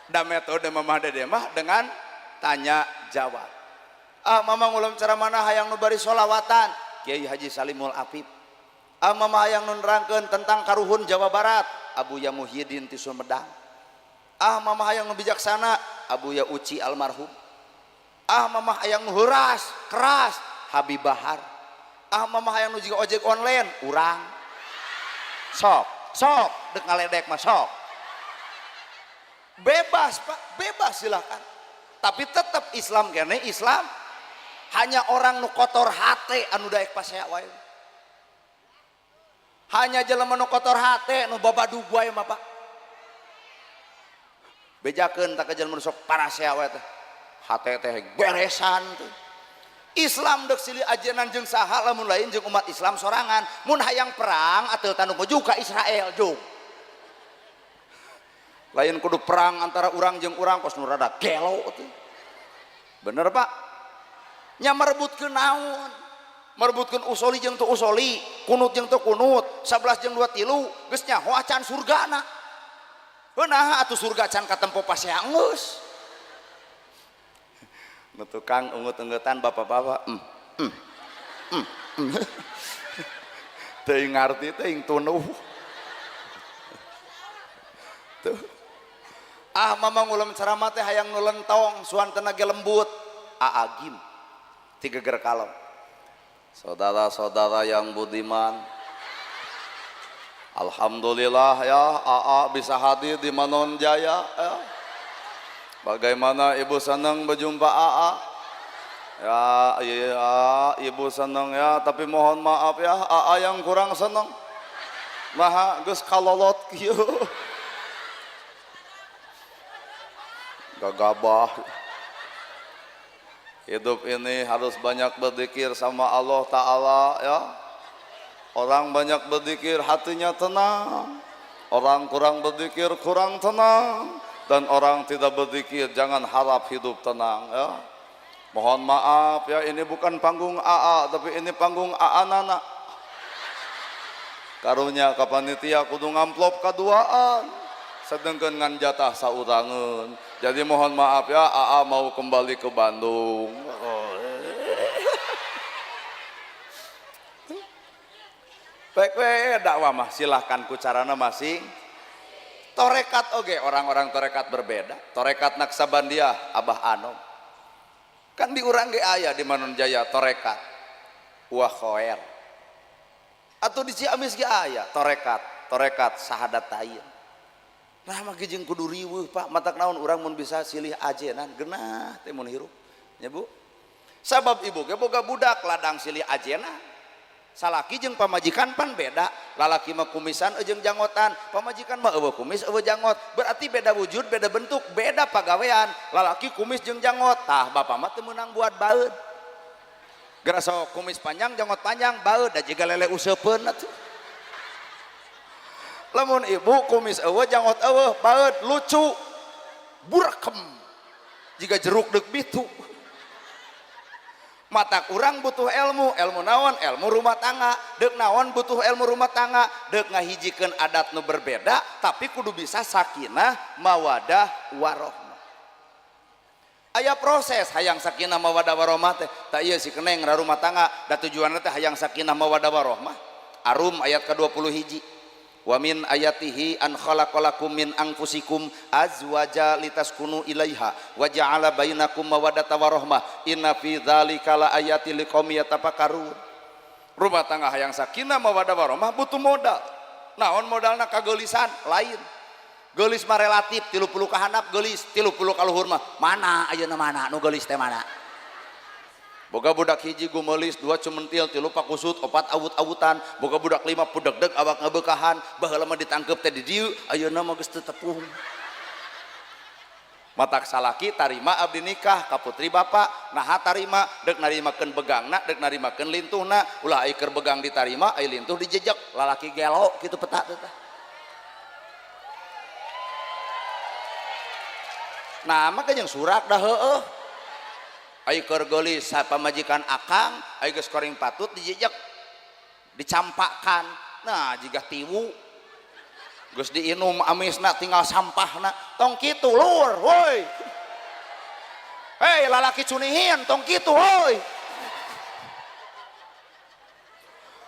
Da metode mamah dedeh mah dengan tanya jawab. Ah mamah ngulem ceramahna hayang nu bari sholawatan Kiai Haji Salimul Afif. Ah mamah hayang nu nerangkeun tentang karuhun Jawa Barat Abuya Muhyiddin ti Sumedang. Ah mamah hayang nu bijaksana Abuya Uci almarhum. Ah mamah hayang nu heuras keras Habib Bahar. Ah mamah hayang nu jiga ojek online urang. Sok sok deuk ngaledek mah sok. Bebas pak, bebas silakan. Tapi tetap Islam kene Islam. Hanya orang nu kotor hate anu daek pasea wae. Hanya jelema nu kotor hate nu babadug wae mah pak. Bejakeun tak ka jelema nu sok parasea wae teh. Hate teh beresan teh. Islam deuk silih ajenan jeung saha lamun lain jeung umat Islam sorangan. Mun hayang perang atuh tanduk maju ka Israel jug. Lain kudu perang antara urang jeung urang kos nu rada gelo teh. Bener pak? Nya merebutkeun naon? Merebutkeun usoli jeung teu usoli, kunut jeung teu kunut, 11 jeung 2 tilu, geus nyaho acan surgana. Heuh naha atuh surga can katempo pasea geus. Nu tukang ungut-ungutan bapak-bapak, Teuing ngarti teuing tunuh. Tuh. Ah mama ngulem ceramah teh hayang nu lentong suantena ge lembut. Aagim tigeger kalem. Saudara-saudara yang budiman, alhamdulillah ya AA bisa hadir di Manon Jaya ya. Bagaimana ibu senang berjumpa AA? Ya, iya ibu senang ya, tapi mohon maaf ya AA yang kurang senang. Maha geus kalolot kieu. Gagabah. Hidup ini harus banyak berzikir sama Allah Ta'ala ya. Orang banyak berzikir hatinya tenang. Orang kurang berzikir kurang tenang. Dan orang tidak berzikir jangan harap hidup tenang ya. Mohon maaf ya, ini bukan panggung AA tapi ini panggung AA Nana. Karunya ka panitia kudu ngamplop kaduaan. Sedengkeun ngan jatah saurangeun. Jadi mohon maaf ya, AA mau kembali ke Bandung. Baik we dakwah mah silahkan ku carana masing. Torekat oge orang-orang torekat berbeda. Torekat Naksabandiah Abah Anom. Kan di urang ge aya di Manonjaya torekat wa khoer, atau di Ciamis ge aya torekat torekat sahadatain. Nah mah jeung kudu riweuh Pak, matak naon urang mun bisa silih ajenan genah teh mun hirup nya Bu. Sabab ibu ge boga budak ladang silih ajenan. Salaki jeung pamajikan pan beda, lalaki mah kumisan jeung janggotan, pamajikan mah eueuh kumis eueuh janggot. Berarti beda wujud, beda bentuk, beda pagawean. Lalaki kumis jeung janggot, tah bapak mah teu meunang buat baeud. Geura sok kumis panjang janggot panjang baeud da jiga lele useupeun atuh. Lamun ibu kumis eueuh janggot eueuh baeud lucu burakem jiga jeruk deuk bitu. Matak urang butuh ilmu, ilmu naon? Ilmu rumah tangga. Deuk naon butuh ilmu rumah tangga? Deuk ngahijikeun adat nu berbeda tapi kudu bisa sakinah mawadah warohmah. Aya proses hayang sakinah mawadah warohmah teh. Tah ieu si keneng rumah tangga da tujuanna teh hayang sakinah mawadah warohmah. Arum ayat ke-20 hiji. Wa min ayatihi an khalaqalakum min anfusikum azwaja litaskunu ilaiha wa ja'ala bainakum mawaddata warahmah inna fi dzalika laayatil liqaumin yatafakkarun. Rumah tangga hayang sakinah mawaddah warahmah butuh modal. Naon modalna? Kageulisan lain. Geulis mah relatif, 30 ka handap geulis, 30 ka luhur mah mana ayeuna mana nu geulis teh mana? Boga budak hiji gumelis, dua cumentil, tilu pakusut, opat awut-awutan, boga budak lima pudegdeg awak ngebekahan, baheula mah ditangkep teh di dieu, ayeuna mah geus teu tepung. Matak salaki tarima abdi nikah ka putri bapak, naha tarima deuk narimakeun begangna, deuk narimakeun lintuhna, ulah ai keur begang ditarima, ai lintuh dijejek, lalaki gelo kitu peta teh. Nah mah jeung surak dah heueuh. Ai keur geulis pamajikan akang, ai geus koreng patut dijejek, dicampakkan. Nah jiga tiwu geus diinum amisna tinggal sampahna, tong kitu lur woi. Hei lalaki cunihin tong kitu woi.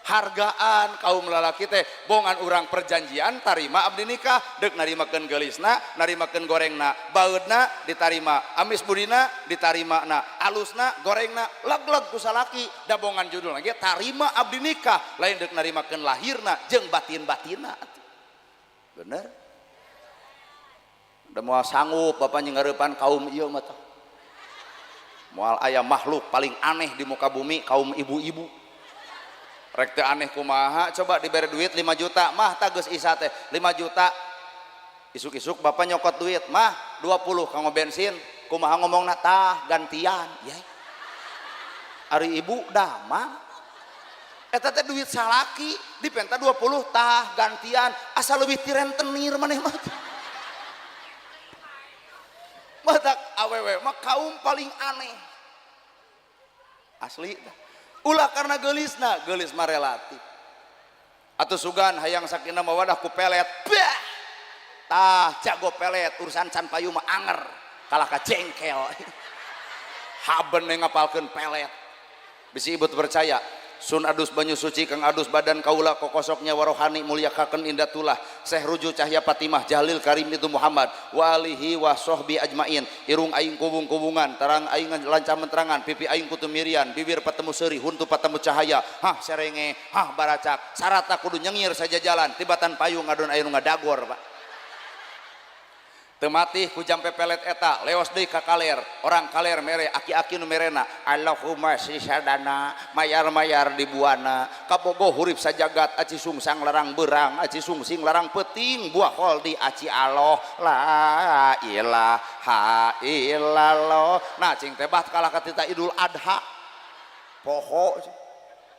Hargaan kaum lalaki teh bongan urang perjanjian tarima abdi nikah, deuk narimakeun geulisna, narimakeun gorengna, baeudna ditarima, amis budina ditarimana, alusna gorengna leg-leg ku salaki, da bongan judulna ge tarima abdi nikah, lain deuk narimakeun lahirna jeung batin-batinna. Bener? Da moal sanggup bapak nyengeurepan kaum ieu mah tah. Moal aya makhluk paling aneh di muka bumi kaum ibu-ibu. Rek teu aneh kumaha, coba diberi duit 5 juta, mah tah geus isa teh 5 juta. Isuk-isuk bapak nyokot duit, mah 20 kanggo bensin, kumaha ngomongna tah gantian, ya. Ari ibu damang. Eta teh duit salaki dipenta 20 tah gantian, asa leuwih ti rentenir maneh mah. Matak awewe mah kaum paling aneh. Asli tah. Ulah karena geulisna, geulis mah relatif. Atuh sugan hayang sakinah mawadah ku pelet. Bah! Tah jago pelet urusan can payu mah anger, kalah ka jengkel. Haben ngapalkeun pelet. Bisi ibu percaya, sun adus banyu suci kang adus badan kaula kokosoknya warohani mulyakaken indatullah seh ruju cahya Fatimah Jalil Karim itu Muhammad wa alihi wa sohbi ajmain. Irung aing kubung-kubungan, tarang aing lancah menterangan, pipi aing kutu mirian, bibir patemu seuri, huntu patemu cahaya, hah serenge, hah baracak, sarata kudu nyengir saja jalan, tibatan payung ngadon aing ngadagor Pak. Teu matih ku jampe pelet eta, leos deui ka kaler, orang kaler mere aki-aki nu merena, Allahumma sisadana, mayar-mayar di buana, kabogoh hurip sajagat, aci sungsang larang berang, aci sungsing larang peting, buah kholdi aci Allah, la ilaha illallah. Nah cing teh bah kalah ka Idul Adha. Poho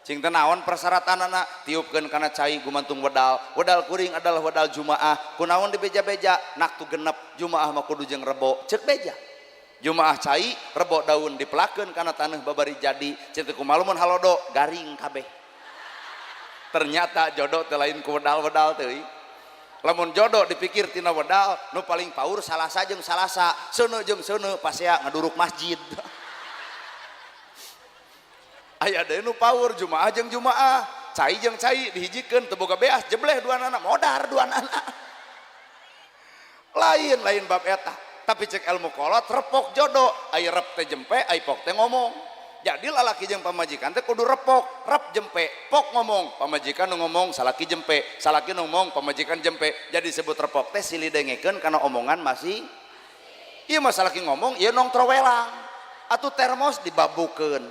cing teh naon persyaratanana, tiupkeun kana cai gumantung wedal, wedal kuring adalah wedal Jumaah, kunaon dibeja-beja, naktu genep Jumaah mah kudu jeung rebo, ceuk beja. Jumaah cai rebo daun dipelakeun kana taneuh babari jadi, cing teh kumaha mun halodo garing kabeh. Ternyata jodoh teh lain ku wedal-wedal teuing. Lamun jodoh dipikir tina wedal, nu paling paur salasa jeung salasa, seuneu jeung seuneu pasea ngaduruk masjid. Aya deui nu paur Jumaah jeung Jumaah, cai jeung cai dihijikeun teu boga beas, jebleh dua anak, modar dua anak. Lain lain bab eta. Tapi cek ilmu kolot repok jodoh, ai rep teh jempe, ai pok teh ngomong. Jadi lalaki jeung pamajikan teh kudu repok, rep jempe, pok ngomong. Pamajikan nu ngomong salaki jempe, salaki nu ngomong pamajikan jempe. Jadi sebut repok teh silih dengekeun kana omongan masing. Ieu mah salaki ngomong, ieu nong trowelang. Atuh termos dibabukeun.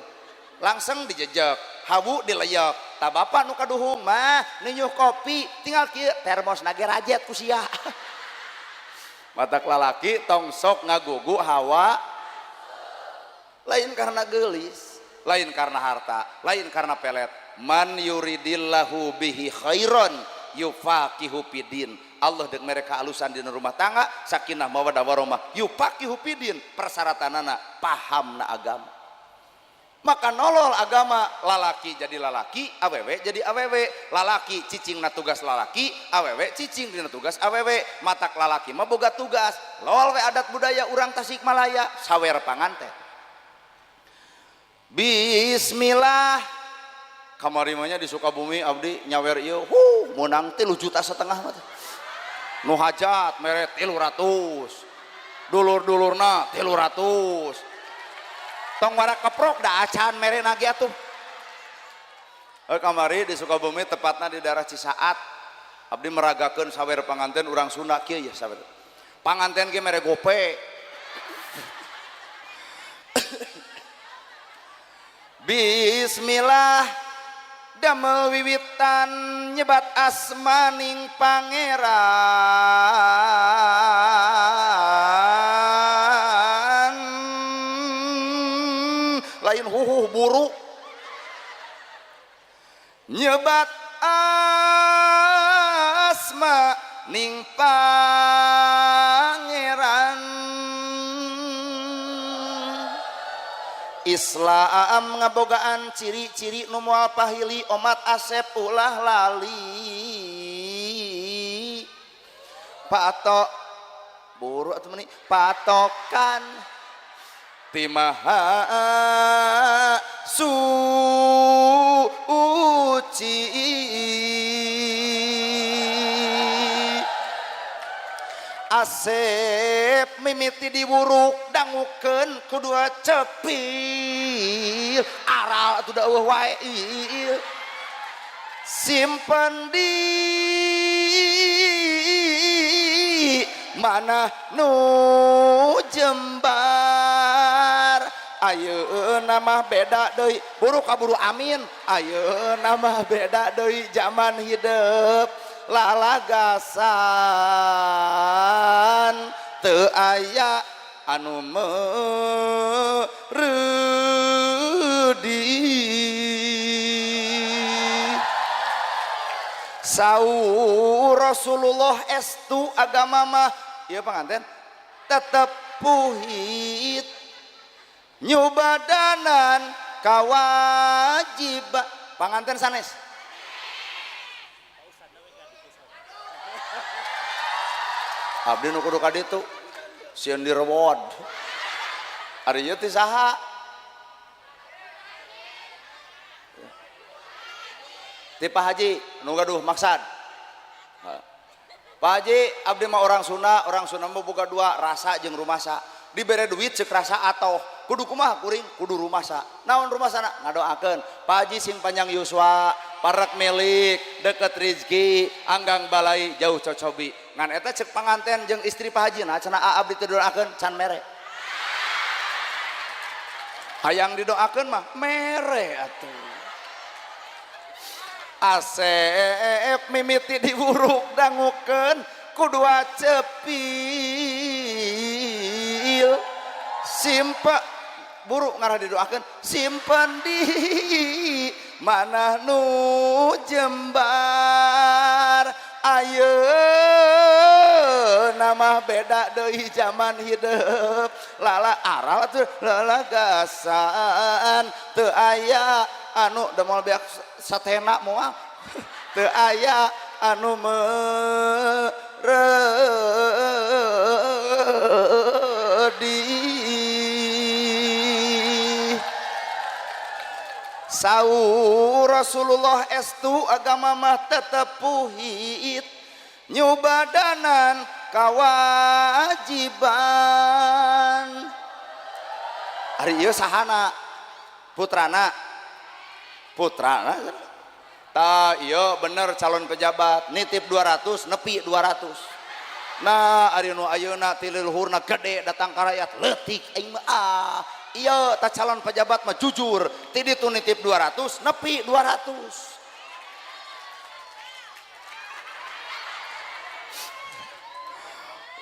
Langsung dijejek, hawu dileyek. Tah bapak nu kaduhung mah ninyuh kopi, tinggal kieu termos nage rajet ku sia. Matak lalaki tong sok ngagugu hawa lain karena geulis, lain karena harta, lain karena pelet. Man yuridillahu bihi khairan yufaqihu fidin. Allah dek mereka alusan dina rumah tangga, sakinah mawaddah warahmah, yufaqihu fidin, persyaratanana pahamna agama. Maka nolol agama, lalaki jadi lalaki, awewe jadi awewe, lalaki cicing na tugas lalaki, awewe cicing dina tugas awewe. Matak lalaki mah boga tugas, lol we adat budaya urang Tasikmalaya, sawer panganten. Bismillah. Kamari mah nya di Sukabumi abdi nyawer ieu, huh, meunang 3,5 juta mah teh. Nu hajat mere 300. Dulur-dulurna 300. Tong warak keprok da acan mere nage atuh. Kamari di Sukabumi tepatna di daerah Cisaat abdi meragakeun sawer panganten urang Sunda kieu ya sawer. Panganten ge mere gope. Bismillah damel wiwitan nyebat asmaning pangeran. Lain huhuh buruk nyebat asma ning pangeran. Islam ngabogaan ciri-ciri nu moal pahili omat asep ulah lali. Patok buru atuh meuni patokan ti maha suci. Asep mimiti diwuruk dangukeun ku dua cepil aral atuh da eueuh wae ieu. Simpen di mana nu jembar. Ayeuna mah beda deui, buru kaburu amin. Ayeuna mah beda deui zaman hidup lalagasan teu aya anu mereudi. Saur Rasulullah estu agama mah ieu panganten tetep puhit nyubadanan kawajib panganten sanes. Abdi nu kudu ka ditu sieun direwod. Ari ieu teh saha? Ti Pak Haji nu gaduh maksad. Pak Haji abdi mah orang Sunda, orang Sunda mah boga dua rasa jeung rumasa. Dibere duit ceuk rasa atoh. Kudu kumaha kuring kudu rumasa. Naon rumasana? Ngadoakeun. Pak Haji sing panjang yuswa, parek milik, deket rizki, anggang balai jauh cocobi. Ngan eta cek panganten jeung istri Pak Haji nah cenah abdi teu doakeun can mere. Hayang didoakeun mah mere atuh. Asep mimiti diwuruk dangukeun ku dua cepil. Simpe buruk ngarah didoakeun simpen di mana nu jembar. Ayeuna mah beda deui zaman hidup lala aral atuh lalagasan teu aya anu da moal beak satena moal teu aya anu mereudi. Saur Rasulullah estu agama mah tetep puhit nyubadanan Kewajiban ari ieu sahana putrana putrana tah ieu bener calon pejabat nitip 200 nepi 200. Nah ari nu ayeuna ti leluhurna gede datang ka rakyat leutik aing mah ah ieu tah calon pejabat mah jujur ti ditu nitip 200 nepi 200.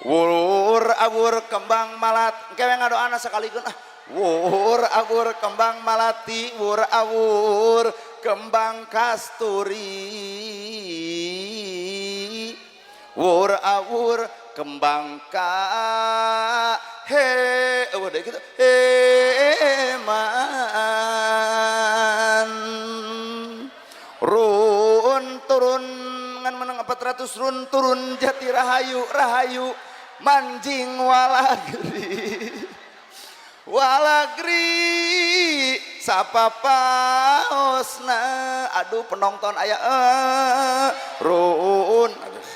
Wur awur kembang malat kewe ngadoana sakalikeun ah. Wur awur kembang malati wur awur kembang kasturi wur awur kembang ka he eueuh deui kitu heman run turun ngan menang 400 run turun jati rahayu rahayu manjing walagri walagri sapapaosna aduh penonton aya run aduh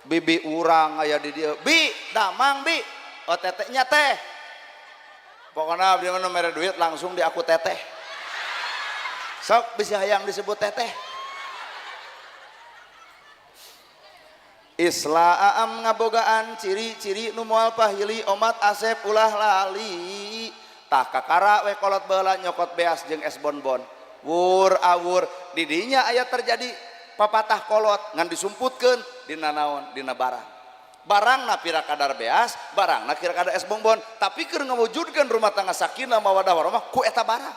bibi urang aya di dieu bi damang bi oh tetehnya teh pokoknya abdi mah mere duit langsung di aku teteh sok bisa hayang disebut teteh. Islam ngabogaan ciri-ciri nu moal pahili omat asep ulah lali tah kakara we kolot baheula nyokot beas jeung es bonbon wur awur didinya aya terjadi papatah kolot ngan disumputkeun dina naon dina barang barangna pira kadar beas barangna kira kadar es bonbon tapi keur ngawujudkeun rumah tangga sakinah mawadah warahmah ku eta barang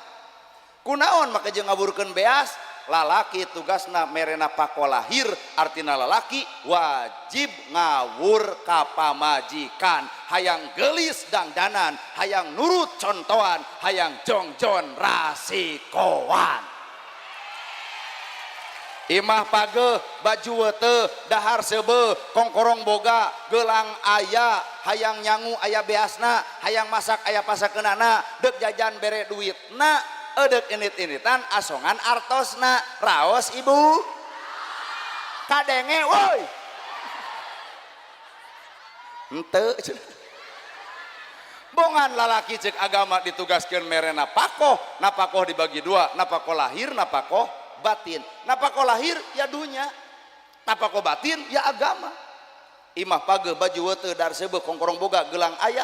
kunaon maka jeung ngawurkeun beas lalaki tugasna merena pako lahir artina lalaki wajib ngawur ka pamajikan hayang gelis dangdanan hayang nurut contohan hayang jongjon rasikoan imah pageuh baju weteh dahar seubeuh kongkorong boga gelang aya hayang nyangu aya beasna hayang masak aya pasakeunana deuk jajan bere duitna edek init-initan asongan artosna raos ibu kadenge woi henteu bongan lalaki cek agama ditugaskeun mere napakoh napakoh dibagi dua napakoh lahir napakoh batin napakoh lahir ya dunya napakoh batin ya agama imah pageuh baju weteu dar seubeuh kongkorong boga gelang aya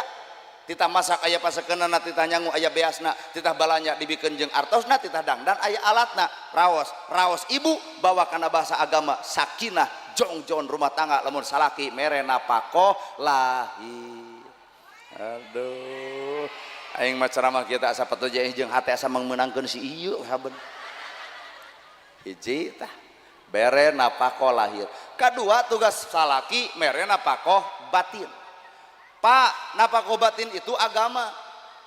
titah masak aya pasakeunana titah nyangu aya beasna titah balanja dibikeun jeung artosna titah dangdan aya alatna raos raos ibu bawa kana bahasa agama sakinah jongjon rumah tangga lamun salaki mere napakoh lahir. Aduh aing mah ceramah kieu teh asa patuh jeung hate asa meunangkeun si ieu saben hiji tah bere napakoh lahir kadua tugas salaki mere napakoh batin. Pak, napakoh batin itu agama.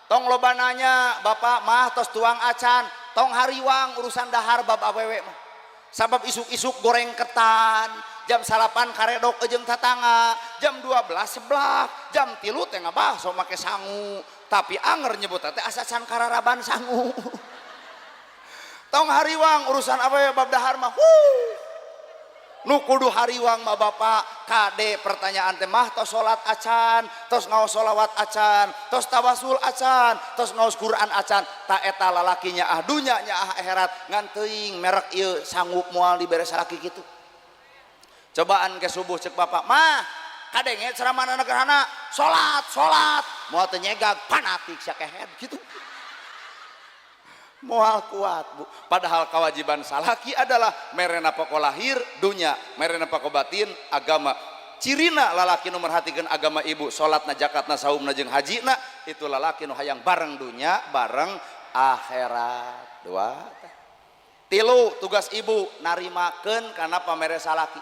Tong loba nanya, bapak mah tos tuang acan, tong hariwang urusan dahar bab awewe mah. Sabab isuk-isuk goreng ketan, jam salapan karedok jeung tatangga, jam 12 seblak, jam 3 teh ngabaso make sangu. Tapi anger nyebut teh asa can kararaban sangu. Tong hariwang urusan awewe bab dahar mah. Huh. Nu kudu hariwang mah bapak kade pertanyaan teh mah tos salat acan tos ngaos sholawat acan tos tawasul acan tos ngaos Quran acan ta eta lalaki nyaah dunya nyaah akhirat ngan teuing merek ieu sanggup moal dibere salaki kitu cobaan ke subuh cek bapak mah kadenge ceramahna negerana salat salat moal teu nyegag fanatik sia kehed kitu moal kuat bu. Padahal kewajiban salaki adalah mere napakoh lahir dunya mere napakoh batin agama. Cirina lalaki nu merhatikeun agama ibu salatna zakatna saumna jeung hajina itu lalaki nu hayang bareng dunya bareng akhirat. Dua tilu tugas ibu narimakeun kana pamere salaki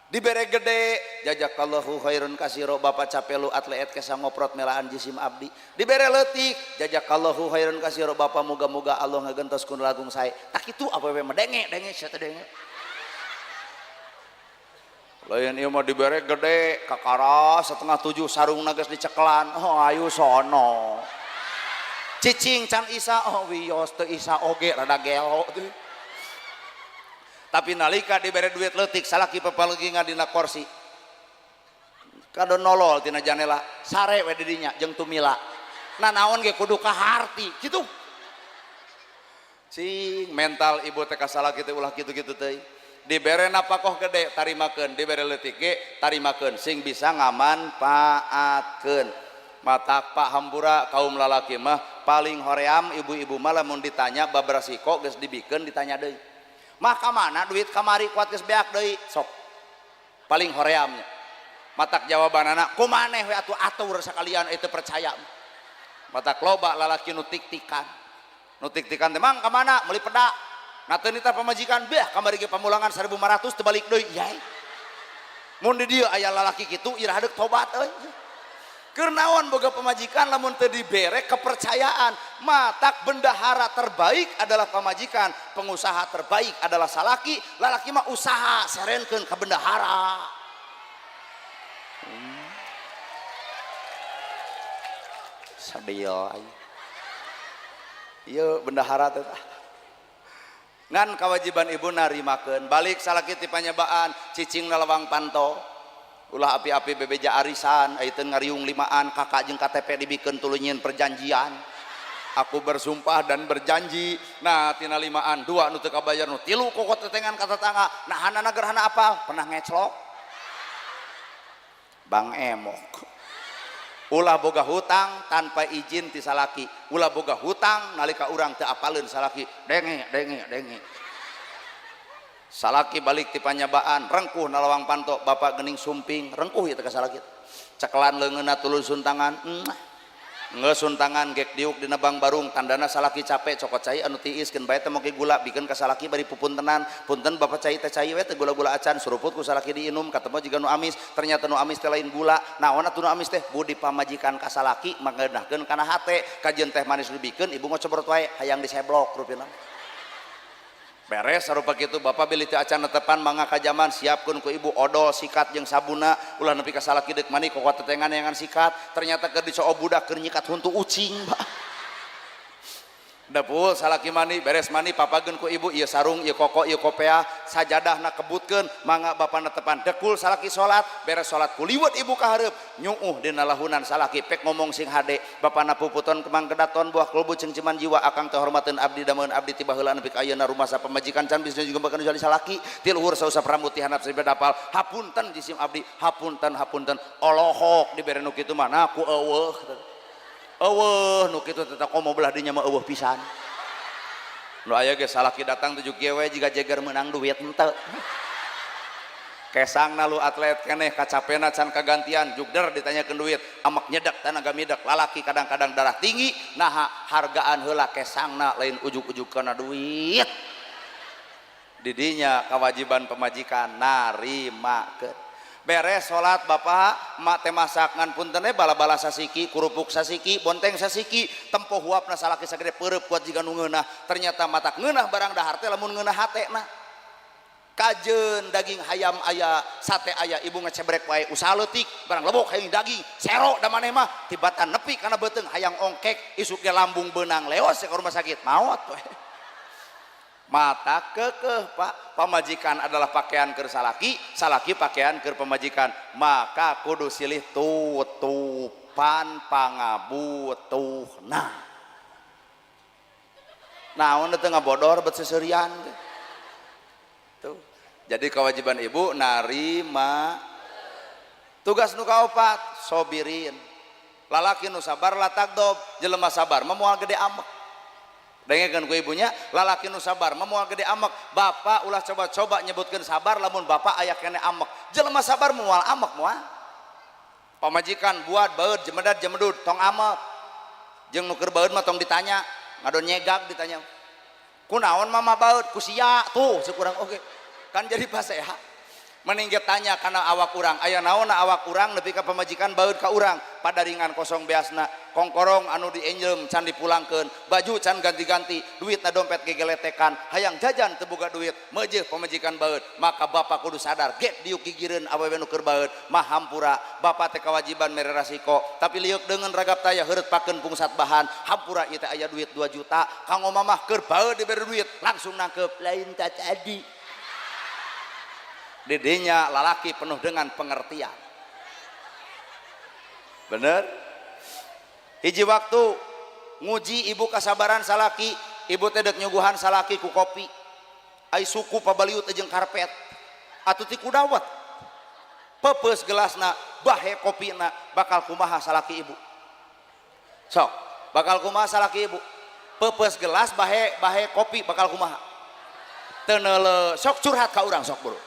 dibere gede jazakallahu khairun kasiro bapak capelu atleet kesa ngoprot melaan jisim abdi dibere leutik jazakallahu khairun kasiro bapak muga-muga Allah ngagentos kun lagung sae tak kitu awewe mah denge denge sia teh denge lain ieu mah dibere gede kakara 6:30 sarungna geus dicekelan oh ayu sono cicing can isa oh wios teu isa oge rada gelo teh. Tapi nalika dibere duit leutik salaki papalegingan dina korsi Kado nolol tina janela sare we didinya jeung tumila. Nah naon ge kudu kaharti kitu. Cing mental ibu teh kasalaki teh ulah kitu-kitu teh. Dibere napakoh gede tarimakeun, dibere leutik ge tarimakeun sing bisa ngamanfaatkeun. Matak Pak hampura kaum lalaki mah paling hoream ibu-ibu mah lamun ditanya bab rasiko geus dibikeun ditanya deui. Mah ka mana duit kamari kuat geus beak deui sok. Paling horeamnya. Matak jawabanana kumaneh we atuh atur sakalian itu percaya. Matak loba lalaki nu tik-tikan. Nu tik-tikan teh mang ka mana meuli peda. Nah teu nita pamajikan beh kamari ge pamulangan 1500 teu balik deui yai. Mun di dieu aya lalaki kitu iraha deuk tobat euy. Keur naon boga pamajikan lamun teu dibere kepercayaan. Matak bendahara terbaik adalah pamajikan, pengusaha terbaik adalah salaki, lalaki mah usaha serenkeun ka bendahara. Sadil aing. Ieu bendahara teh. Ngan kewajiban ibu narimakeun balik salaki ti panyabaan cicing na lawang panto ulah api-api bebeja arisan ayeuna ngariung limaan kakak jeung KTP dibikeun tuluy nyieun perjanjian aku bersumpah dan berjanji nah tina limaan dua nu teu kabayar nu tilu kokot tetengan ka tetangga nah hanana gerhana apal pernah ngeclok Bang Emok ulah boga hutang tanpa izin ti salaki ulah boga hutang nalika urang teu apaleun salaki denge denge denge salaki balik ti panyabaan rengkuh na lawang panto bapak geuning sumping rengkuh ieu teh ka salaki cekelan leungeunna tuluy suntangan geus suntangan gek diuk dina bang barung tandana salaki capek cokot cai anu tiis keun bae teh moke gula bikeun ka salaki bari pupuntenan punten bapak cai teh cai we teh gula-gula acan suruput ku salaki diinum katemo jiga nu amis ternyata nu amis teh lain gula naon atuh nu amis teh budi pamajikan ka salaki mangeunahkeun kana hate kajeun teh manis dibikeun ibu ngocobrot wae hayang diseblok rupina beres sarupa kitu bapak bilih teu acan netepan mangga kajaman siapkeun ku ibu odol sikat jeung sabuna ulah nepi ka salaki deuk mani kokot tetengan neangan sikat ternyata keur dicoo budak keur nyikat huntu ucing bah dapul salaki mani beres mani papageun ku ibu ieu sarung ieu koko ieu kopea sajadahna kebutkeun mangga bapa netepan dekul salaki salat beres salat kuliwet ibu ka hareup nyuuh dina lahunan salaki pek ngomong sing hade bapana puputon kemang kedaton buah kulbu cengceman jiwa akang teh hormateun abdi dameun abdi ti baheula nepi ka ayeuna rumasa pamajikan can bisa juga bakal jadi salaki ti luhur sausap rambut ti handap sampai dapal hapunten jisim abdi hapunten hapunten olohok dibere nu kitu mah ku eueuh eueuh nu kitu teh komo belah dinya mah eueuh pisan nu aya ge salaki datang tujuh kieu we jiga jeger meunang duit henteu kesangna lu atlet keneh kacapena can kagantian jugder ditanyakeun duit amak nyedak tanaga midak lalaki kadang-kadang darah tinggi naha hargaan heula kesangna lain ujug-ujug kana duit didinya kewajiban pemajikan narimakeun beres salat bapak mak teh masak ngan punten we bala-bala sasiki kurupuk sasiki bonteng sasiki tempo huapna salaki sagede peureub kuat jiga nu ngeunah ternyata matak ngeunah barang dahar teh lamun ngeunah hatena kajeun daging hayam aya sate aya ibu ngecebrek wae usaha leutik barang lebok hayang daging sero da maneh mah tibatan nepi kana beuteung hayang ongkek isuk ge lambung beunang leos ka rumah sakit maot we. Mata kekeh pak pamajikan adalah pakaian keur salaki salaki pakaian keur pamajikan maka kudu silih tutupan pangabutuhna naon teu ngabodor bet seserian tuh. Jadi kewajiban ibu narima tugas nu kaopat sobirin lalaki nu sabar latagdob jelema sabar mah moal gede amek dengekeun ku ibunya lalaki nu sabar mah moal gede amek bapak ulah coba-coba nyebutkeun sabar lamun bapak aya keneh amek jelema sabar moal amek moal pamajikan buat baeud jemedad jemedud tong amek jeung nu keur baeud mah tong ditanya ngadon nyegag ditanya kunaon mama baeud ku sia tuh sekurang oge kan jadi paseha mending ge tanya kana awak urang aya naonna awak urang nepi ka pamajikan baeud ka urang padaringan kosong beasna kongkorong anu dienjem can dipulangkeun baju can ganti-ganti duitna dompet gegeletekan hayang jajan teu boga duit meujeuh pamajikan baeud maka bapak kudu sadar get diuk gigireun awewe nu keur baeud mah hampura bapak teh kewajiban mere rasiko tapi liuk deungeun ragap taya heureut pakeun pungsat bahan hampura ieu teh aya duit 2 juta kanggo mamah keur baeud dibere duit langsung nangkep lain ta tadi didinya lalaki penuh dengan pengertian. Bener? Hiji waktu nguji ibu kasabaran salaki, ibu teh dek nyuguhan salaki ku kopi. Ai suku pabaliut jeung karpet. Atuh ti kudawet. Peupeus gelasna, bahe kopina, bakal kumaha salaki ibu? Sok, bakal kumaha salaki ibu? Peupeus gelas bahe bahe kopi bakal kumaha? Teu neuleu, sok curhat ka urang sok buru.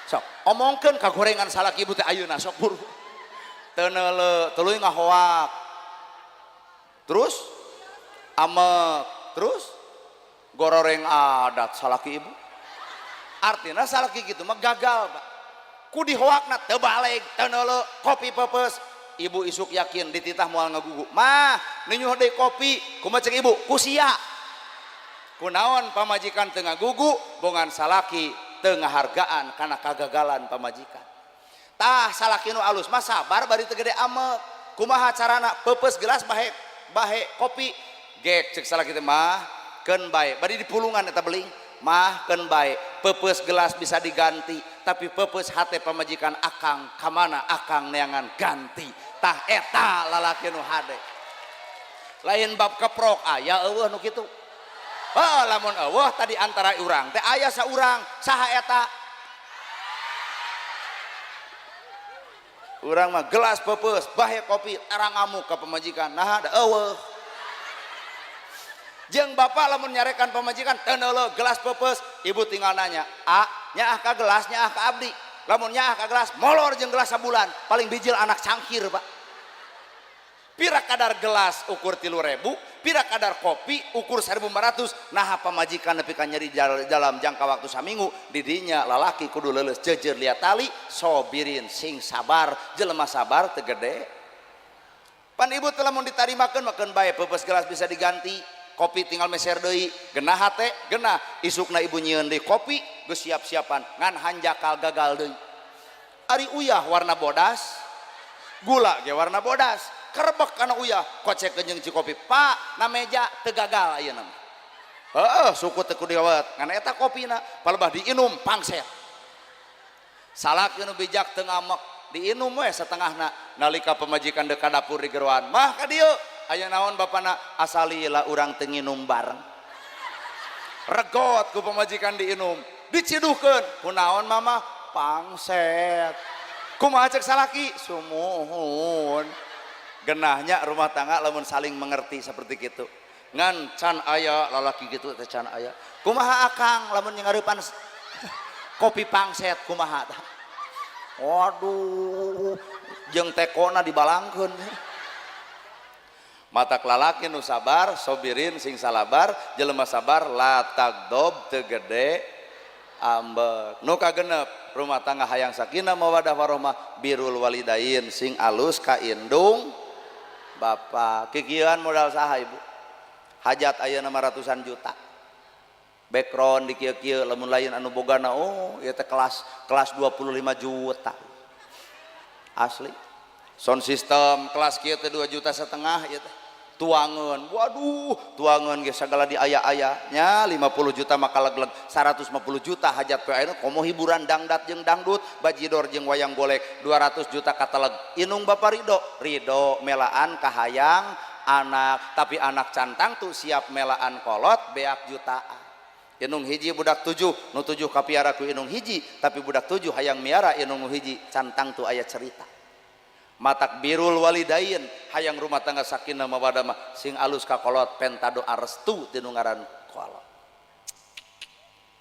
Sok, omongkeun ka gorengan salaki ibu teh ayeuna sok buru. Teu neuleu, tuluy ngahoak. Terus amek, terus gororeng adat salaki ibu. Artinya salaki gitu mah gagal, Pak. Ku dihoakna teu baleg, teu neuleu, kopi peupeus. Ibu isuk yakin dititah moal ngagugu. Mah, ninyuh deui kopi, kumaha cek ibu? Ku sia. Kunaon pamajikan teu ngagugu, bongan salaki teu ngahargaan kana kagagalan pamajikan. Tah salaki nu alus mah sabar bari teu gede amek. Kumaha carana? Peupeus gelas bahe bahe kopi. Gek cek salaki teh mah keun bae, bari dipulungan eta beling. Mah keun bae, peupeus gelas bisa diganti, tapi peupeus hate pamajikan akang kamana akang neangan ganti. Tah eta lalaki nu hade. Lain bab keprok aya eueuh nu kitu. Oh, lamun eueuh tadi antara urang teh aya saurang, saha eta? Urang mah gelas peupeus, bahe kopi, tara ngamuk ka pamajikan. Nah, da eueuh. Jeung bapak lamun nyarekan pamajikan teu neuleuh gelas peupeus, ibu tinggal nanya, "A, nyaah ka gelas, nyaah ka abdi." Lamun nyaah ka gelas, molor jeung gelas sabulan, paling bijil anak cangkir, Pak. Pira kadar gelas ukur 3.000, pira kadar kopi ukur 1.500. Nah, pamajikan nepi ka nyeri dalam jangka waktu saminggu, didinya lalaki kudu leuleus jeujeur liat tali, sobirin sing sabar, jelema sabar teu gede. Pan ibu teh lamun ditarimakeun mah keun bae peupeus gelas bisa diganti, kopi tinggal meser deui, genah hate, genah. Isukna ibu nyieun deui kopi, geus siap-siapan, ngan hanjakal gagal deui. Ari uyah warna bodas, gula ge warna bodas, kerebek kana uyah, kocek jeung ci kopi. Pak, na meja teu gagal ayeuna mah. Heeh, suku teu kudu diawet, ngan eta kopina palebah diinum pangset. Salaki nu bijak teu ngamek, diinum we setengahna. Nalika pamajikan deuk ka dapur di geroan, mah ka dieu. Aya naon bapana, asalila urang teu nginum bareng. Regot ku pamajikan diinum, diciduhkeun. Kunaon mama? Pangset. Kumaha cek salaki? Sumuhun. Genahnya rumah tangga lamun saling mengerti seperti gitu. Ngan can aya lalaki gitu teh can aya. Kumaha akang lamun ngarepan kopi pangset kumaha tah? Waduh, jeung tekona dibalangkeun. Matak lalaki nu sabar, sobirin sing salabar, jelema sabar la tagdob teu gede ambek. Nu kagenep rumah tangga hayang sakinah mawadah warahmah birrul walidain sing alus ka indung bapak. Kikieuan modal saha ibu? Hajat ayeuna mah ratusan juta. Background di kieu-kieu lamun lain anu bogana oh ieu teh kelas kelas 25 juta. Asli. Sound system kelas kieu teh 2,5 juta ieu teh. Tuangeun, waduh, tuangeun ge sagala diaya-aya nya 50 juta maka leg-leg 150 juta hajat poe ayeuna komo hiburan dangdat jeung dangdut, bajidor jeung wayang golek 200 juta kataleg. Inung bapa ridho, ridho melaan kahayang anak, tapi anak cantang tuh siap melaan kolot beak jutaan. Inung hiji budak 7, nu 7 kapiara ku inung hiji, tapi budak 7 hayang miara inung nu hiji, cantang tuh aya cerita. Matak birrul walidain hayang rumah tangga sakinah mawaddah mah sing alus ka kolot penta doa restu tinu ngaran kolot.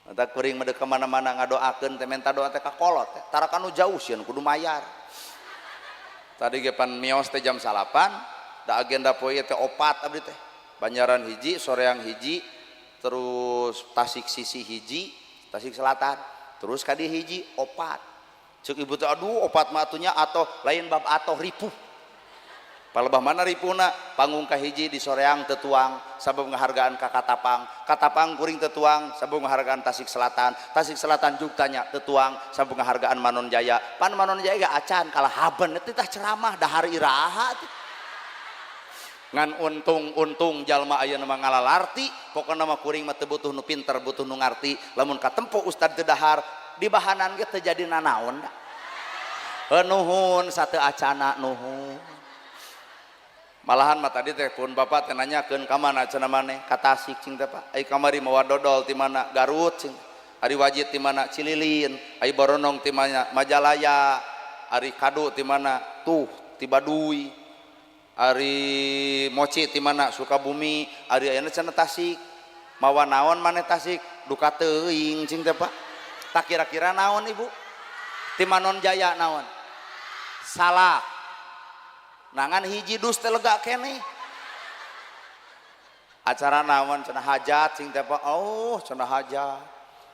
Matak kuring mah deuk ka mana-mana ngadoakeun teh menta doa teh ka kolot teh tara kanu jauh sieun kudu mayar. Tadi ge pan mios teh jam 9 da agenda poe teh 4 abdi teh. Banjaran hiji, Soreang hiji, terus Tasik sisi hiji, Tasik Selatan, terus ka dieu hiji 4. Cek ibu teh aduh 4 mah atunya atau lain bab atau ripuh. Palebah mana ripuhna? Panggung ka hiji di Soreang tetuang sabab ngahargaan ka Katapang, Katapang kuring tetuang sabab ngahargaan Tasik Selatan, Tasik Selatan jugtanya tetuang sabab ngahargaan Manon Jaya. Pan Manon Jaya ge acan kalah haben teh tah ceramah dahar iraha teh. Ngan untung-untung jalma ayeuna mah ngalalarti, pokona mah kuring mah teu butuh nu pinter, butuh nu ngarti. Lamun katempo ustad teu dahar di bahanan ge teu jadi nanaon da. Nuhun sateu acana nuhun. Malahan mah tadi teh pun bapak teh nanyakeun ka mana cenah maneh ka Tasik cing teh Pak. Ai kamari mawa dodol ti mana? Garut cing. Ari wajit ti mana? Cililin. Ai boronong ti mana? Majalaya. Ari kadu ti mana? Tuh ti Baduy. Ari moci ti mana? Sukabumi. Ari ayeuna cenah Tasik. Mawa naon maneh Tasik? Duka teuing cing teh Pak. Tak kira-kira naon ibu? Ti Manon Jaya naon? Salak. Nangan hiji dus teh lega keneh. Acara naon cenah hajat cing teh Pak. Oh cenah hajat.